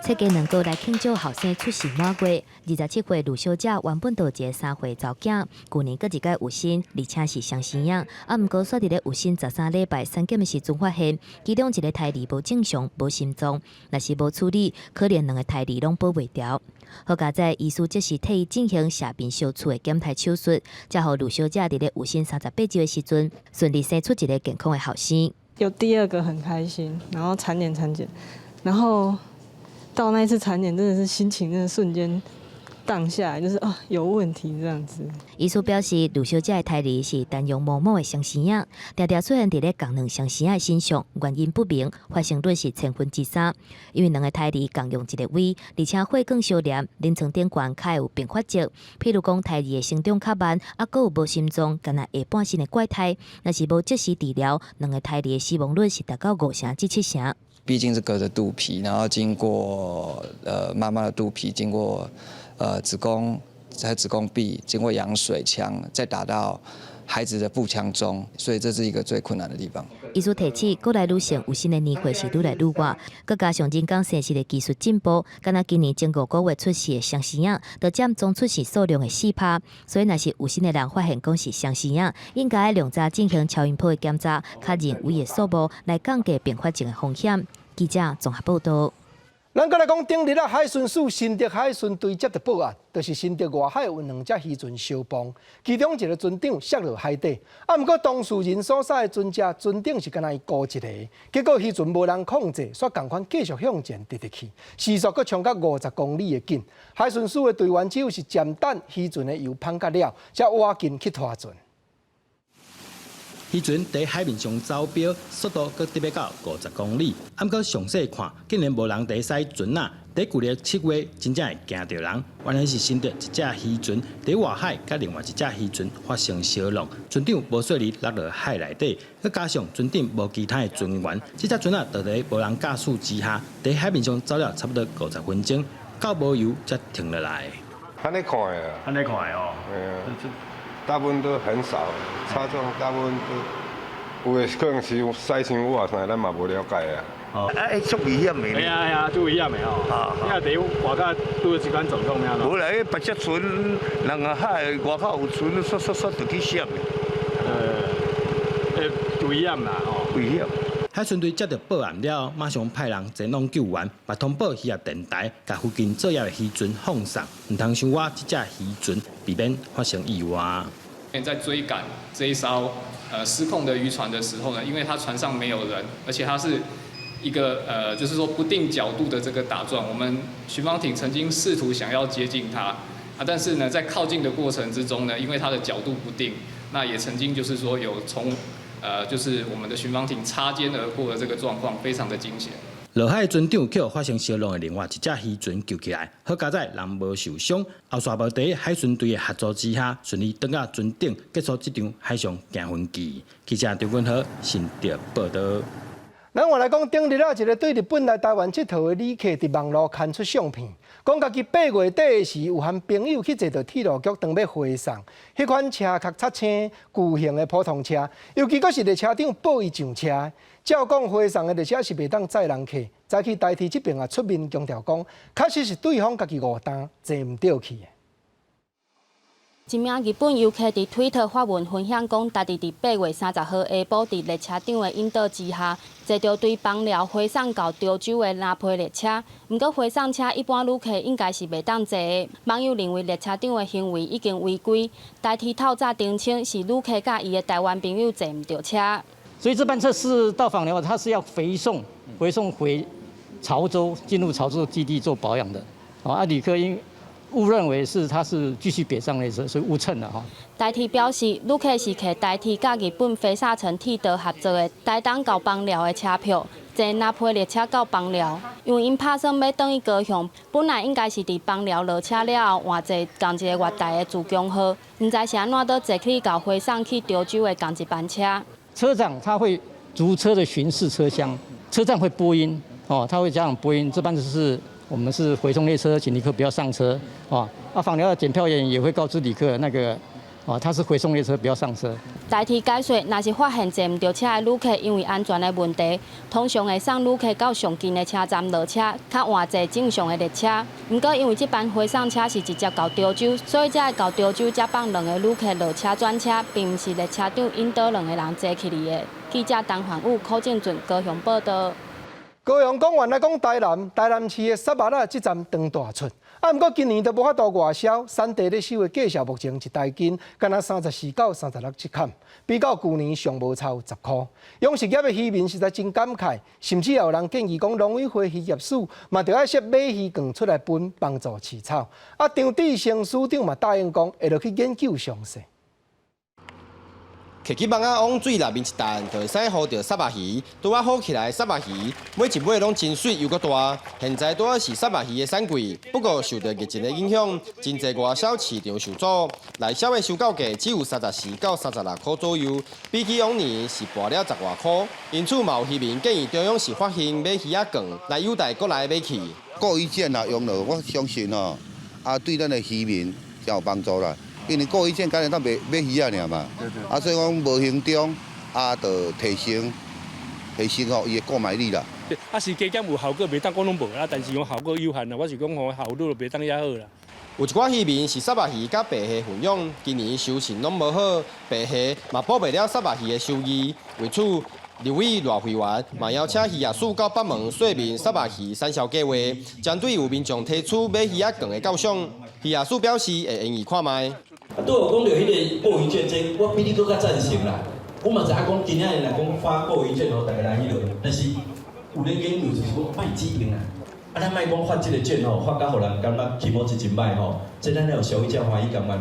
設計兩個來慶祝後生出世滿月。27歲呂小姐原本就一个3歲查某囝，舊年閣一擺有身，而且是雙生仔。啊，毋過煞佇咧有身13禮拜產檢的時陣發現，其中一个胎兒無正常，無心臟，若是無處理，可能兩个胎兒攏保袂牢。好佳哉，醫師即時替伊進行下面小處的減胎手術，才予呂小姐佇咧有身38週的時陣，順利生出一个健康的後生。有第二個很開心，然後產檢產檢，然後到那一次產檢，真的是心情真的瞬間盪下來，就是啊有問題這樣子。醫師表示，呂小姐的胎兒是單用毛毛的雙生仔，常常出現佇咧仝兩雙生仔的身上，原因不明，發生率是3%。因為兩个胎兒共用一个位，而且血管相連，臨床頂懸較會有併發症，譬如講胎兒的成長較慢，啊，閣有無心臟，干焦下半身的怪胎，若是無及時治療，兩个胎兒的死亡率是達到5成至7成。畢竟是隔著肚皮，然後經過媽媽的肚皮，經過子宮，在子宮壁，經過羊水腔，再打到孩子的腹腔中，所以這是一個最困難的地方。醫師提醒，國內女性有身的年歲是愈來愈倚，閣加上人工生殖的技術進步，敢若今年前5個月出世的雙生仔，就佔總出世數量的4%。所以，若是有身的人發現講是雙生仔，應該量早進行超音波的檢查，確認位的數目，來降低併發症的風險。記者綜合報道。咱閣來講，頂日啊，海巡署新竹海巡隊接著報案，就是新竹外海有兩隻漁船相碰，其中一个船長摔落海底，啊，毋過當事人所駛的船隻船長是干焦伊孤一个，結果漁船無人控制，煞仝款繼續向前直直去，時速閣衝到50公里的緊。海巡署的隊員只有是暫等漁船的油芳甲了，才挖緊去拖船。漁船佇海面上走飆，速度閣特別到50公里。毋過詳細看，竟然無人佇駛船仔。佇舊曆7月，真正會驚著人。原來是新竹一隻漁船佇外海，佮另外一隻漁船發生相挵，船長無細膩落落海內底，閣加上船頂無其他的船員，這隻船仔就佇無人駕駛之下，佇海面上走了差不多50分鐘，到無油才停落來。按呢看的啊，按呢看的哦。對啊，大部分都很少，擦撞大部分都有的可能是駛傷倚啥，咱嘛無了解啊。哦，啊，足危險的。係啊係啊，足危險的哦。啊，你啊，佇外口拄著這款狀況咩無啦，彼別隻船，人啊海外口有船，煞煞煞就去閃的。危險啦，吼。危險。海巡隊接到報案了後，馬上派人前往救援，嘛通報漁業電台，共附近作業的漁船放送，毋通傷倚這隻漁船，避免發生意外。在追趕這一艘失控的漁船的時候呢，因為它船上沒有人，而且它是一個就是說不定角度的這個打轉，我們巡防艇曾經試圖想要接近它，啊，但是呢，在靠近的過程之中呢，因為它的角度不定，那也曾經就是說有從就是我們的巡防艇擦肩而過的這個狀況，非常的驚險。落海船長予發生相挵的另外一隻漁船救起來，好佳哉人無受傷。後續無佇海巡隊的協助之下，順利轉到船頂，結束這場海上驚魂記。記者張文和新竹報道。咱換來講，頂日啊，一个對日本來台灣𨑨迌的旅客，佇網路刊出相片，講家己8月底的時，有和朋友去坐著鐵路局當欲回送，彼款車殼擦青巨型的普通車，尤其閣是列車長報伊上車。照講回送的列車是袂當載人客，早起台鐵這爿也出面強調講，確實是對方家己誤擔，坐毋著去的。一名日本遊客佇推特發文分享講，家己佇8月30號下晡佇列車長的引導之下，坐著對枋寮回送到潮州的藍皮列車。毋過回送車一般旅客應該是袂當坐的。網友認為列車長的行為已經違規，台鐵透早澄清是旅客佮伊的台灣朋友坐毋著車。所以這班車是到枋寮，它是要回送，回送回潮州，進入潮州基地做保養的。啊，旅客因誤認為是它是繼續北上列車，所以誤乘了哈。台鐵表示，旅客是摕台鐵佮日本飛薩城鐵道合作的台東到枋寮的車票，坐藍皮列車到枋寮。因為𪜶拍算欲轉去高雄，本來應該是佇枋寮落車了後換坐仝一个月台的自強號，毋知是按怎閣坐去到回送去潮州的仝一班車。車長他會逐車的巡視車廂，車站會播音，哦，他會這樣播音，這班是我們是回送列車，請旅客不要上車，哦，啊，枋寮的檢票員也會告知旅客，那個哦，它是回送列車，不要上車。代替解說，若是發現坐毋著車的旅客，因為安全的問題，通常會送旅客到上近的車站落車，較換坐正常的列車。毋過因為這班回送車是直接到潮州，所以才會到潮州才放兩个旅客落車轉車，並毋是列車長引導兩个人坐起來的。記者陳焕武、柯正俊高雄報道。高雄講完來講台南，台南市的虱目仔這站當大出。啊，毋過今年都無法度外銷，產地咧收的價數目前一台斤，敢若34到36七坎，比較舊年上無超10箍。養殖業的漁民實在真感慨，甚至也有人建議講，農委會漁業署嘛著愛設買魚券出來分，幫助飼草。啊，張志成署長嘛答應講，會落去研究詳細。摕起網仔往水內面一擲，就會使捕著虱目魚。拄仔好起來虱目魚，每一尾攏真媠又閣大。現在拄仔是虱目魚的產季，不過受著疫情的影響，真濟外銷市場受阻，內銷的收購價只有34到36箍左右，比起往年是跋了10外箍。因此，嘛有漁民建議中央是發行買魚仔券來優待國內買氣。顧魚券啊用落，我相信吼，啊對咱的漁民真有幫助啦。因為顧魚券敢若當買買魚仔爾嘛，啊所以講無形中啊，就提升提升吼伊的購買力啦。啊是加減有效果，袂當講攏無啦，但是講效果有限啦。我是講吼效率就袂當遐好啦。有一寡漁民是虱目魚佮白蝦混養，今年收成攏無好，白蝦嘛補袂了虱目魚的收益。為此，立委賴惠員嘛邀請漁業署到北門說明虱目魚產銷計劃，針對有民眾提出買魚仔券的構想，漁業署表示會研議看覓。啊，拄有講著彼个顧魚券，這我比你閣較贊成啦。我嘛知影講今仔日若講發顧魚券予逐家來彼落，但是有咧研究就是講莫只用啊。啊，咱莫講發這个券吼，發甲予人感覺起碼真真歹吼，這咱會予消費者歡喜感覺。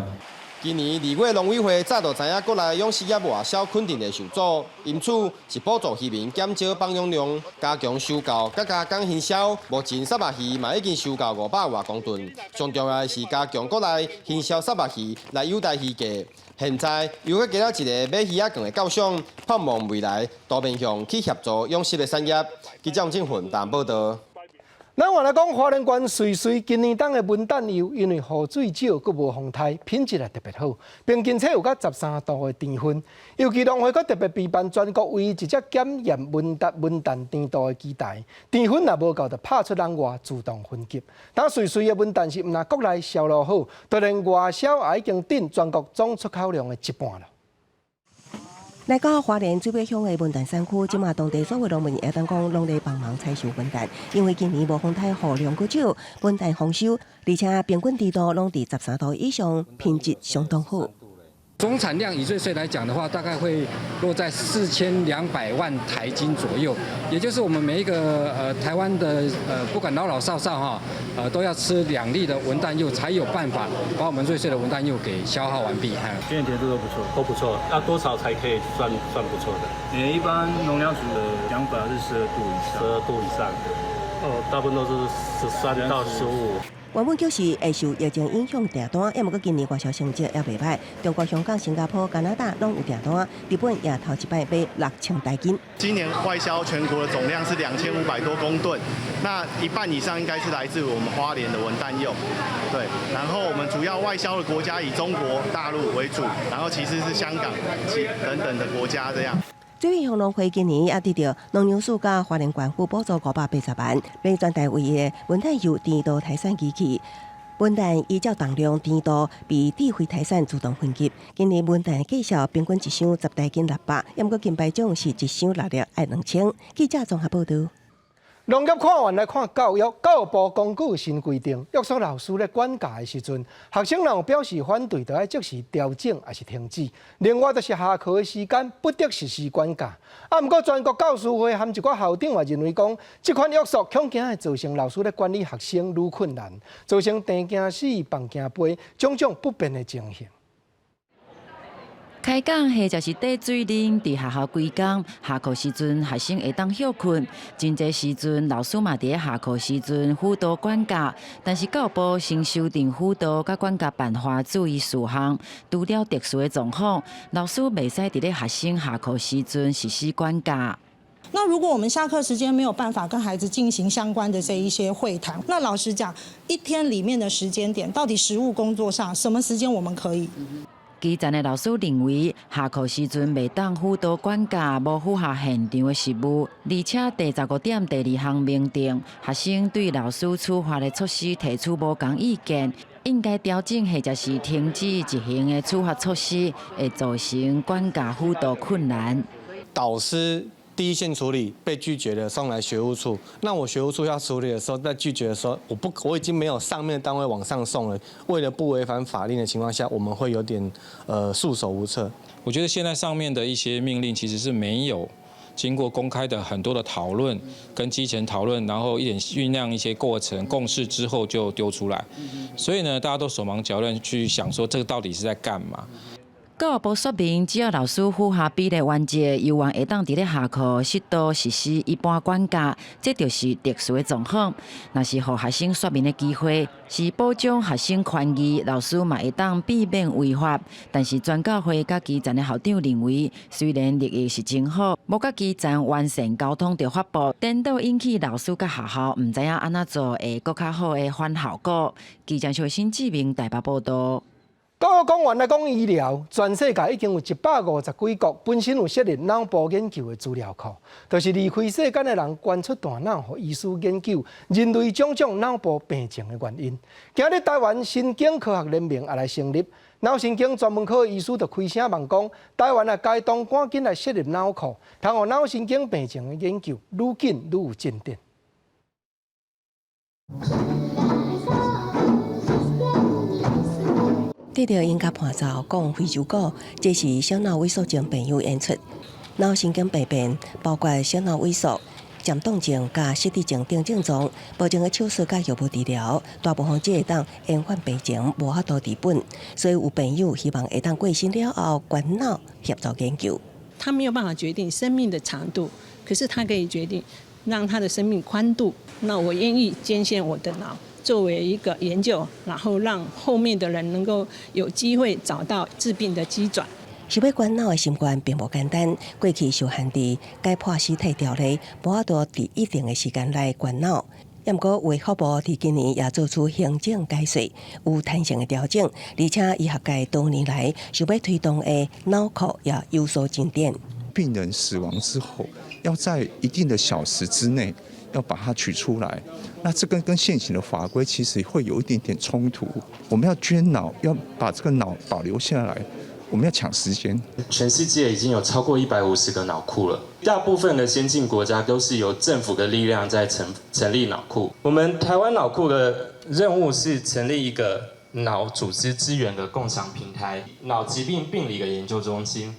今年二月農委會早就知影國內養殖業外銷肯定會受阻，因此是補助漁民減少放養量，加強收購，佮加工行銷。目前虱目魚嘛已經收購500外公噸。上重要的是加強國內行銷虱目魚來優待魚價。現在又閣加了一个買魚仔券的構想，盼望未來多面向去協助養殖的產業。記者王振雲台報道。咱換來講，花蓮縣瑞穗今年冬的文旦柚，因為雨水少，閣無風颱，品質也特別好，平均且有到13度的甜分。尤其農會閣特別備辦全國唯一一隻檢驗文旦文旦甜度的機台，甜分若無夠，就拍出人外自動分級。當瑞穗的文旦是毋但國內銷路好，就連外銷也已經頂全國總出口量的一半了。來到花蓮水尾鄉的文旦產區，這馬當地所有農民會當講攏咧幫忙採收文旦，因為今年無風颱雨量閣少，文旦豐收，而且平均甜度攏佇13度以上，品質相當好。總產量以瑞穗來講的話，大概會落在4200萬台斤左右，也就是我們每一個台灣的不管老老少少哈，都要吃2粒的文旦柚，才有辦法把我們瑞穗的文旦柚給消耗完畢。今年甜度都不錯，都不錯。要多少才可以算算不錯的？一般農糧署的講法是12度以上，12度以上的，哦，大部分都是13到15。原本就是會受疫情影響訂單，猶毋過今年外銷成績也袂䆀。中國香港、新加坡、加拿大攏有訂單，日本也頭一擺買6000台斤。今年外銷全國的總量是2500多公噸，那一半以上應該是來自我們花蓮的文旦柚。對，然後我們主要外銷的國家以中國大陸為主，然後其次是香港、等等的國家這樣。水尾鄉農會今年也得著農糧署佮花蓮縣府補助580萬，買全台唯一的文旦柚甜度篩選機器。文旦依照重量甜度被智慧篩選自動分級。今年文旦價數平均一箱10台斤600，猶毋過金牌獎是一箱六粒愛2000。記者綜合報道。農業看完來看教育，教育部公告新規定，約束老師咧管教的時陣，學生若有表示反對，就愛即時調整抑是停止。另外，就是下課的時間不得實施管教。啊，毋過全國教師會和一寡校長也認為講，這款約束恐驚會造成老師咧管理學生愈困難，造成鄭驚死、放驚飛種種不便的情形。開講或者是綴水啉，佇學校規工下課時陣，學生會當歇睏。真濟時陣，老師嘛佇咧下課時陣輔導管教。但是教育部新修訂輔導佮管教辦法注意事項，除了特殊的狀況，老師袂使佇咧學生下課時陣實施管教。那如果我們下課時間沒有辦法跟孩子進行相關的這一些會談，那老實講，一天裡面的時間點，到底實務工作上什麼時間我們可以？基層的老師認為，下課時陣袂當輔導管教，無符合現場的實務，而且第15點第2項明定，學生對老師處罰的措施提出無仝意見，應該調整或者是停止執行的處罰措施，會造成管教輔導困難。導師第一線處理被拒絕了，送來學務處。那我學務處要處理的時候，在拒絕的時候，我不我已經沒有上面的單位往上送了。為了不違反法令的情況下，我們會有點束手無策。我覺得現在上面的一些命令其實是沒有經過公開的很多的討論，跟基層討論，然後一點醞釀一些過程共識之後就丟出來，所以呢，大家都手忙腳亂去想說這個到底是在幹嘛？教育部說明，只要老師符合比例原則，猶原會當佇咧下課適度實施一般管教，這就是特殊的狀況。若是予學生說明的機會，是保障學生權益，老師嘛會當避免違法。但是全教會佮基層的校長認為，雖然立意是真好，無佮基層完善溝通著發布，顛倒引起老師佮學校毋知影按怎做會閣較好的反效果。記者邵新志明台北報道。講講完來講醫療，全世界已經有150幾國本身有設立腦部研究的資料庫，就是離開世間的人捐出大腦，予醫師研究人類種種腦部病症的原因。今日台灣神經科學聯盟也來成立，腦神經專門科醫師就開聲問講，台灣啊該當趕緊來設立腦庫，通予腦神經病症的研究愈緊愈有進展。得著音樂伴奏講非洲鼓，這是小腦萎縮症病友演出。腦神經病變包括小腦萎縮、漸凍症佮失智症等症狀。目前的手術佮藥物治療，大部分只會當延緩病情，無法度治本。所以有病友希望會當過身了後捐腦協助研究。他沒有辦法決定生命的長度，可是他可以決定讓他的生命寬度。那我願意捐獻我的腦。作為一個研究，然後讓後面的人能夠有機會找到治病的機轉。想欲捐腦的心願並無簡單，過去受限佇解剖屍體條例，無法度佇一定的時間內捐腦。毋過衛福部佇今年也做出行政解說，有彈性的調整，而且醫學界多年來想欲推動的腦庫也有所進展。病人死亡之後，要在一定的小時之內要把它取出來，那這個跟現行的法規其實會有一點點衝突。我們要捐腦，要把這個腦保留下來，我們要搶時間。全世界已經有超過150個腦庫了，大部分的先進國家都是由政府的力量在成立腦庫。我們台灣腦庫的任務是成立一個腦組織資源的共享平台，腦疾病病理的研究中心。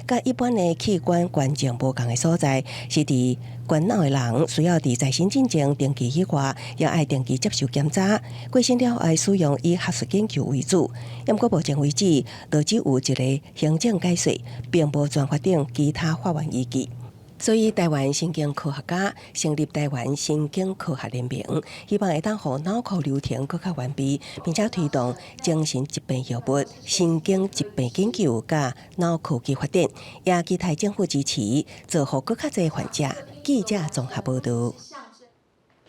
佮一般的器官捐贈無仝的所在，是佇捐腦的人需要佇在身進前登記以外，也愛定期接受檢查。過身了後使用以學術研究為主。毋過目前為止，就只有一個行政解說，並無全法頂其他法源依據。所以，台灣神經科學家成立台灣神經科學聯盟，希望會當予腦庫流程閣較完備，並且推動精神疾病藥物、神經疾病研究佮腦科技發展，也期待政府支持，造福閣較濟患者。記者綜合報道。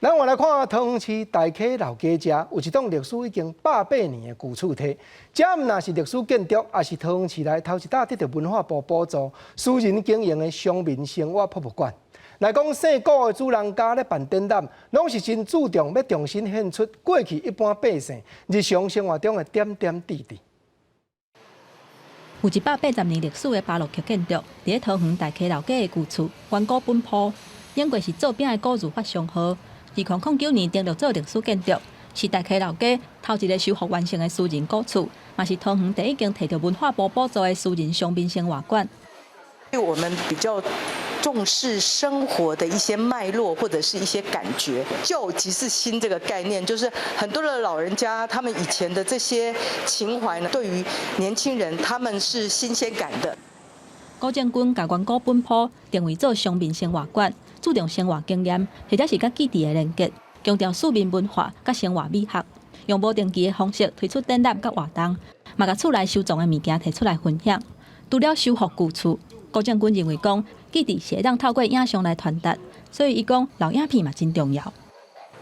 咱換來看桃園市大溪老街遮有一棟歷史已經180年的舊厝體，這毋但是歷史建築，也是桃園市內頭一棟得著文化部補助、私人經營的鄉民生活博物館。來講，姓顧的主人家咧辦展覽，攏是真注重欲重新獻出過去一般百姓日常生活中的點點滴滴。有180年歷史的巴洛克建築，佇咧桃園大溪老街的舊厝遠古本鋪，英國是做餅的古字法商號。2009年登錄做歷史建築，是大溪老街頭一个修復完成的私人古厝，嘛是桃園第一間提著文化部補助的私人鄉民生活館。我們比較重視生活的一些脈絡或者是一些感覺，舊即是新這個概念，就是很多的老人家他們以前的這些情懷呢，對於年輕人他們是新鮮感的。郭正軍共遠古本鋪定位做鄉民生活館。注重生活經驗，或者是佮記憶的連結，強調市民文化佮生活美學，用無定期的方式推出展覽佮活動，嘛共厝內收藏的物件提出來分享。除了修復舊厝，郭正軍認為講記憶是會當透過影像來傳達，所以伊講留影片嘛真重要。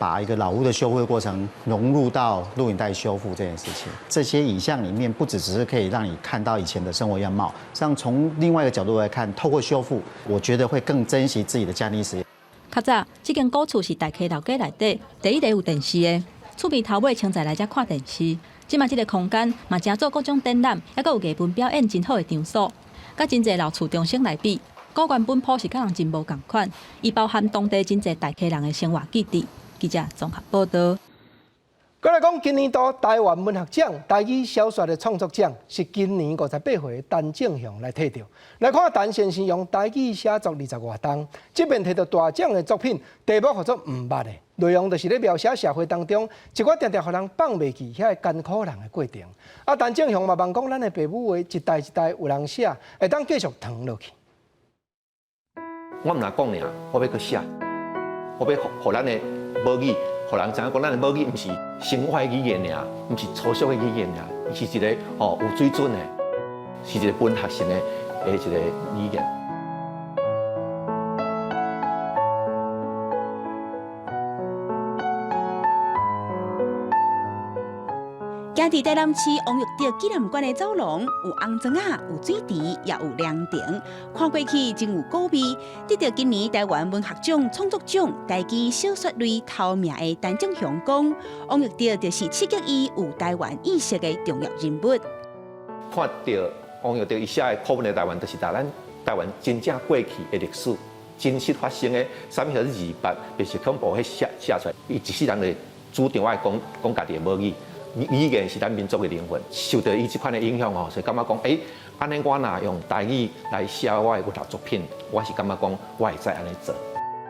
把一個老屋的修復的過程融入到錄影帶修復這件事情。這些影像裡面不只只是可以讓你看到以前的生活樣貌，像從另外一個角度來看，透過修復，我覺得會更珍惜自己的家庭歷史。較早，這間古厝是大溪老街內底第一個有電視的，厝邊頭尾清早來遮看電視。這馬這个空間嘛，誠做各種展覽，猶閣有藝文表演真好的場所。佮真濟老厝重生來比，古原本鋪是佮人真無仝款，伊包含當地真濟大溪人的生活記憶。記者綜合報導。閣來講，今年度台灣文學獎台語小說的創作獎是今年58歲的陳正雄來摕著。來看陳先生用台語寫作20外冬，這遍摕著大獎的作品，題目號做毋捌的，內容就是咧描寫社會當中一寡定定予人放袂記遐个艱苦人的過程。啊，陳正雄嘛望講，咱的爸母話一代一代有人寫，會當繼續傳落去。我毋若講爾，我欲閣寫，我欲予咱的母語，予人知影講，咱的母語毋是生活的語言爾，毋是粗俗的語言爾，伊是一个吼有水準的，是一个文學性的的一个語言。行佇台南市王育德紀念館的走廊，有紅磚仔，有水池，也有涼亭，看過去真有古味。得著今年台灣文學獎創作獎台語小說類頭名的陳正雄講，王育德就是刺激伊有台灣意識的重要人物。看著王育德伊寫的課本的台灣，就是台咱台灣真正過去的歷史，真實發生的，啥物叫做28白色恐怖，彼寫寫出來，伊一世人就主張愛講講家己的母語。語言是咱民族的靈魂，受著伊這款的影響吼，所以感覺講，欸，按呢我若用台語來寫我的文學作品，我是感覺講，我會使按呢做。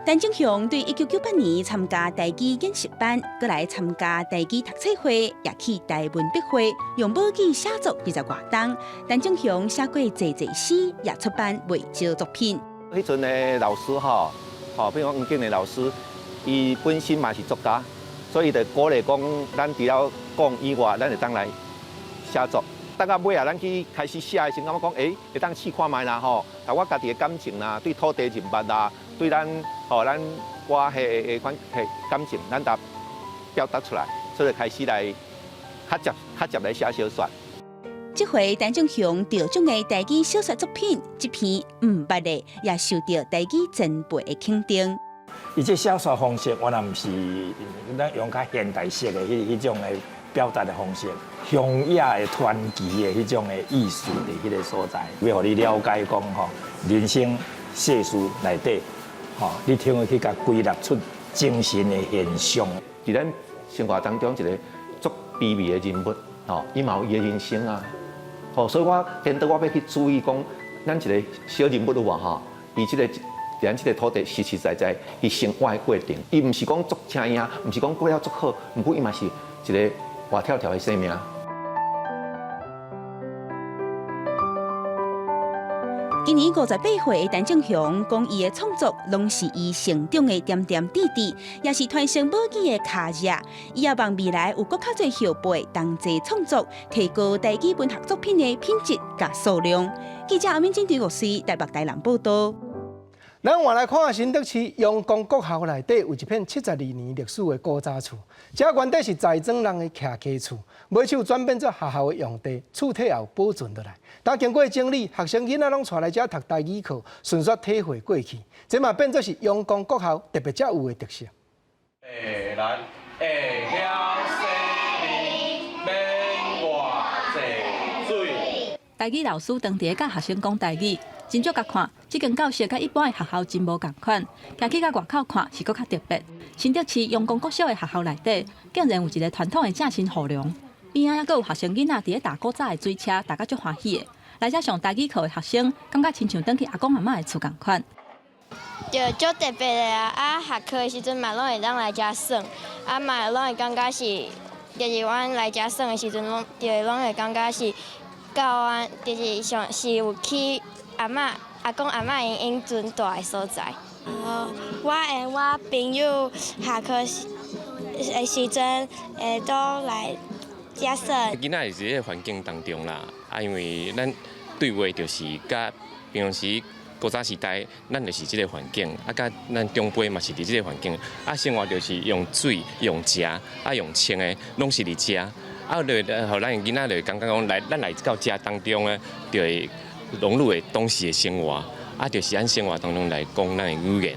陳正雄對1998年參加台語研習班，閣來參加台語讀冊會，也去台文筆會，用母語寫作20外冬。陳正雄寫過濟濟詩，也出版袂少作品。彼陣的老師吼，吼，比如講黃景的老師，伊本身嘛是作家。所以就鼓勵講，咱除了講以外，咱會當來寫作。等到尾啊，咱去開始寫的時陣，感覺講，欸，會當試看覓啦吼。啊，我家己的感情啦，對土地人物啦，對咱吼咱我彼个款彼感情，咱都表達出來，所以開始來較接較接來寫小說。這回陳正雄得獎的台語小說作品，這篇毋捌的，也受著台語前輩的肯定。伊這小說方式，原來毋是咱用較現代式的彼種的表達的方式，鄉野的傳奇的彼種的意思佇彼个所在，欲予你了解講吼，人生世事內底，吼，你通會去共歸納出精神的現象。佇咱生活當中一个足卑微的人物，吼，伊嘛有伊的人生啊，吼，所以我顛倒我欲去注意講，咱一个小人物有無吼，伊這个。咱這個土地實實在在，伊生活的過程，伊毋是講足精英，毋是講過了足好，毋過伊嘛是一个活跳跳的生命。今年58歲的陳正雄講，伊的創作攏是伊成長的點點滴滴，也是傳承母語的跤跡。伊也望未來有閣較濟後輩同齊創作，提高台語文學作品的品質佮數量。記者阿敏珍、張國水台北、台南報導。咱換來看新竹市陽光國校內底有一片72年歷史的古早厝，這原底是在莊人的徛家厝，尾手轉變做學校的用地，厝體也有保存落來。但經過整理，學生囡仔攏帶來遮讀台語課，順紲體會過去，這嘛變做是陽光國校特別才有的特色。欸，來，會曉洗面，免偌濟水。台語老師當佇咧佮學生講台語。真少共看，這間教室佮一般的學校真無仝款，行去到外口看是閣較特別。新竹市陽光國小的學校內底，竟然有一个傳統的正身護欄，邊仔猶閣有學生囡仔佇咧踏古早的水車，大家足歡喜的。來遮上台語課的學生，感覺親像轉去阿公阿嬤的厝仝款。對，足特別的啊！啊，下課的時陣嘛，攏會當來遮耍，啊嘛攏會感覺是，就是阮來遮耍的時陣，攏就攏會感覺是到阮，就是像是有去。阿嬤、阿公、阿嬤𪜶以前蹛的所在。我和我朋友下課的時陣會都來遮耍。囡仔是佇咧環境當中啦，啊，因為咱對話就是佮平常時古早時代，咱就是這个環境，啊，佮咱長輩嘛是佇這个環境，啊，生活就是用水、用食、啊，用穿的，攏是佇遮。啊，就予咱囡仔就會感覺講來，咱來到遮當中呢，就會融入的當時的生活，啊，就是按生活當中來講咱的語言。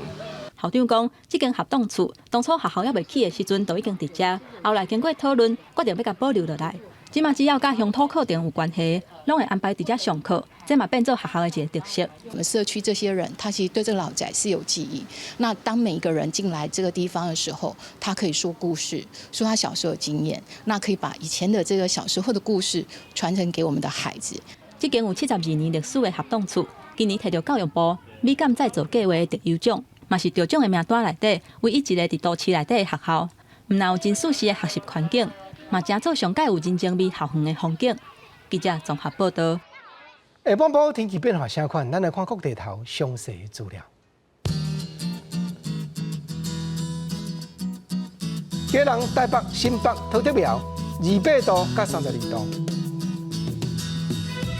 校長講，這間合棟厝當初學校猶未起的時陣，就已經佇遮。後來經過討論，決定欲共保留落來。這馬只要佮鄉土課程有關係，攏會安排佇遮上課，這嘛變做學校的一個特色。我們社區這些人，他其實對這個老宅是有記憶。那當每一個人進來這個地方的時候，他可以說故事，說他小時候的經驗，那可以把以前的這個小時候的故事傳承給我們的孩子。這間有72年歷史的合棟厝，今年提著教育部美感再造計畫特優獎，嘛是得獎的名單內底唯一一个佇都市內底的學校。毋但有真舒適的學習環境，嘛成做上蓋有人情味校園的風景。記者綜合報導。下半晡天氣變化啥款？咱來看各地頭詳細的資料。基隆、台北、新北、桃竹苗，28度佮32度。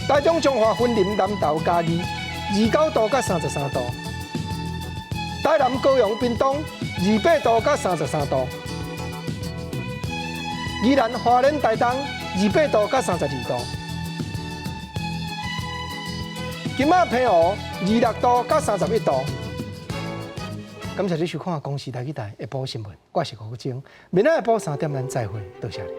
台中彰化、雲林、南投、嘉義，29度佮33度。台南、高雄、屏東，28度佮33度。宜蘭、花蓮、台東，28度佮32度。金馬澎湖，26度佮31度。感謝你收看《公視台語台》下晡新聞，我是吳國晶，明仔下晡3點咱再會，多謝你。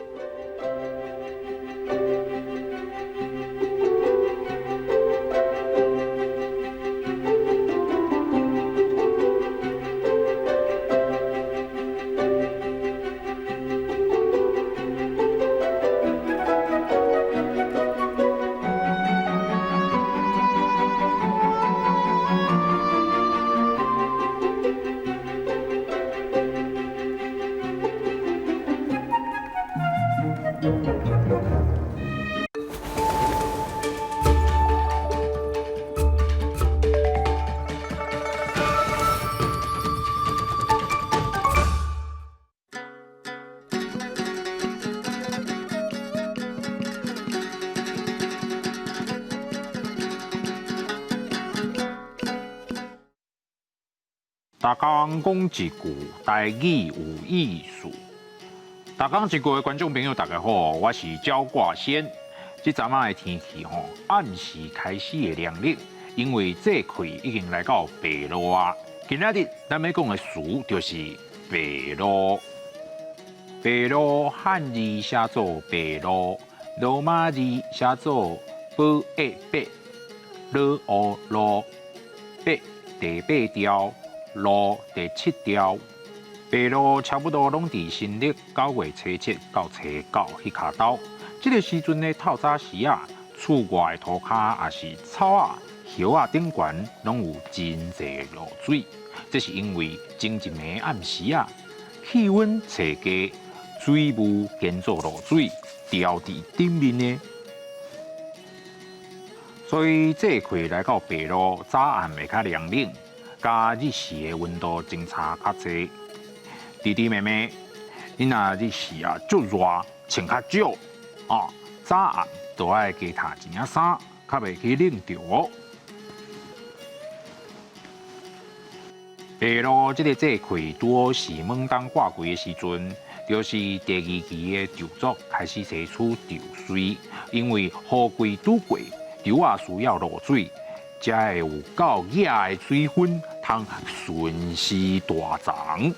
逐工講一句台語有意思。逐工一句的觀眾朋友，大家好，我是焦掛仙。這陣仔的天氣吼，暗時開始會涼冷，因為節氣已經來到白露啊。今仔日咱欲講的詞就是白露。白露漢字寫做白露，羅馬字寫做寶一白，魯烏露，八第八條。露第七條，白露差不多攏佇新曆9月初七到初九彼跤兜。這个時陣的透早時啊，厝外的塗跤也是草仔、葉仔頂懸，攏有真濟露水。這是因為前一暝暗時啊，氣溫揣低，水霧兼做露水，掉佇頂面的。所以這季來到白露，早暗會較涼冷。佮日時的溫度相差較濟，弟弟妹妹，你若日時啊足熱，穿較少啊，早暗都愛加罩一領衫，較袂去冷著哦。白露這个節氣拄好是猛冬掛季的時陣，就是第二期的稻作開始提出稻穗，因為雨季拄過，稻仔需要露水。才會有夠額的水分，通順勢大長。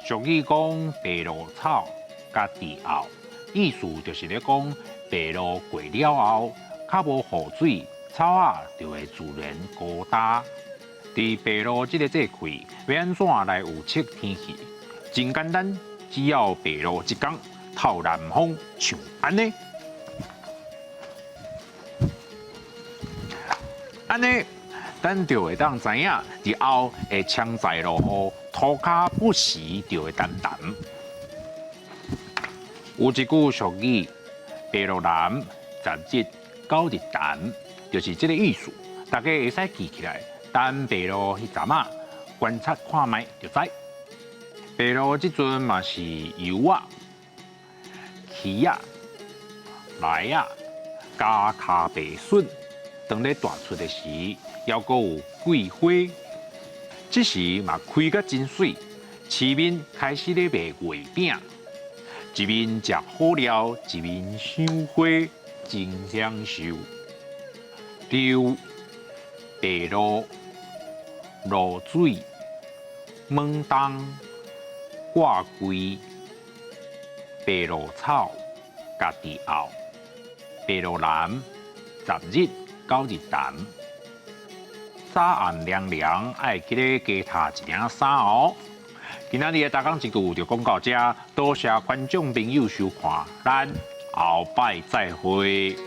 俗語講白露草佮地後，意思就是咧講白露過了後，較無雨水，草仔就會自然高大。佇白露這个節氣，欲按怎來預測天氣？真簡單，只要白露一工，透南風，像按呢。按呢，咱就會當知影，日後會槍在落雨，塗跤不時就會澹澹。有一句俗語：白露南，十日九日澹，就是這个意思。大家會使記起來，等白露彼陣仔，觀察看覓就知。白露這陣嘛是柚仔、柿仔、梨仔、加跤白筍。當咧大出的時，猶閣有桂花，這時嘛開甲真媠，市面開始咧賣月餅，一面食好料，一面賞花，真享受。溜白鷺、露水、猛東、掛櫃、白鷺草、家己拗、白鷺南、十日、九日談。早暗涼涼，愛記得加脫一領衫哦。今仔日的逐工一句就講到這，多謝觀眾朋友收看，咱後擺再會。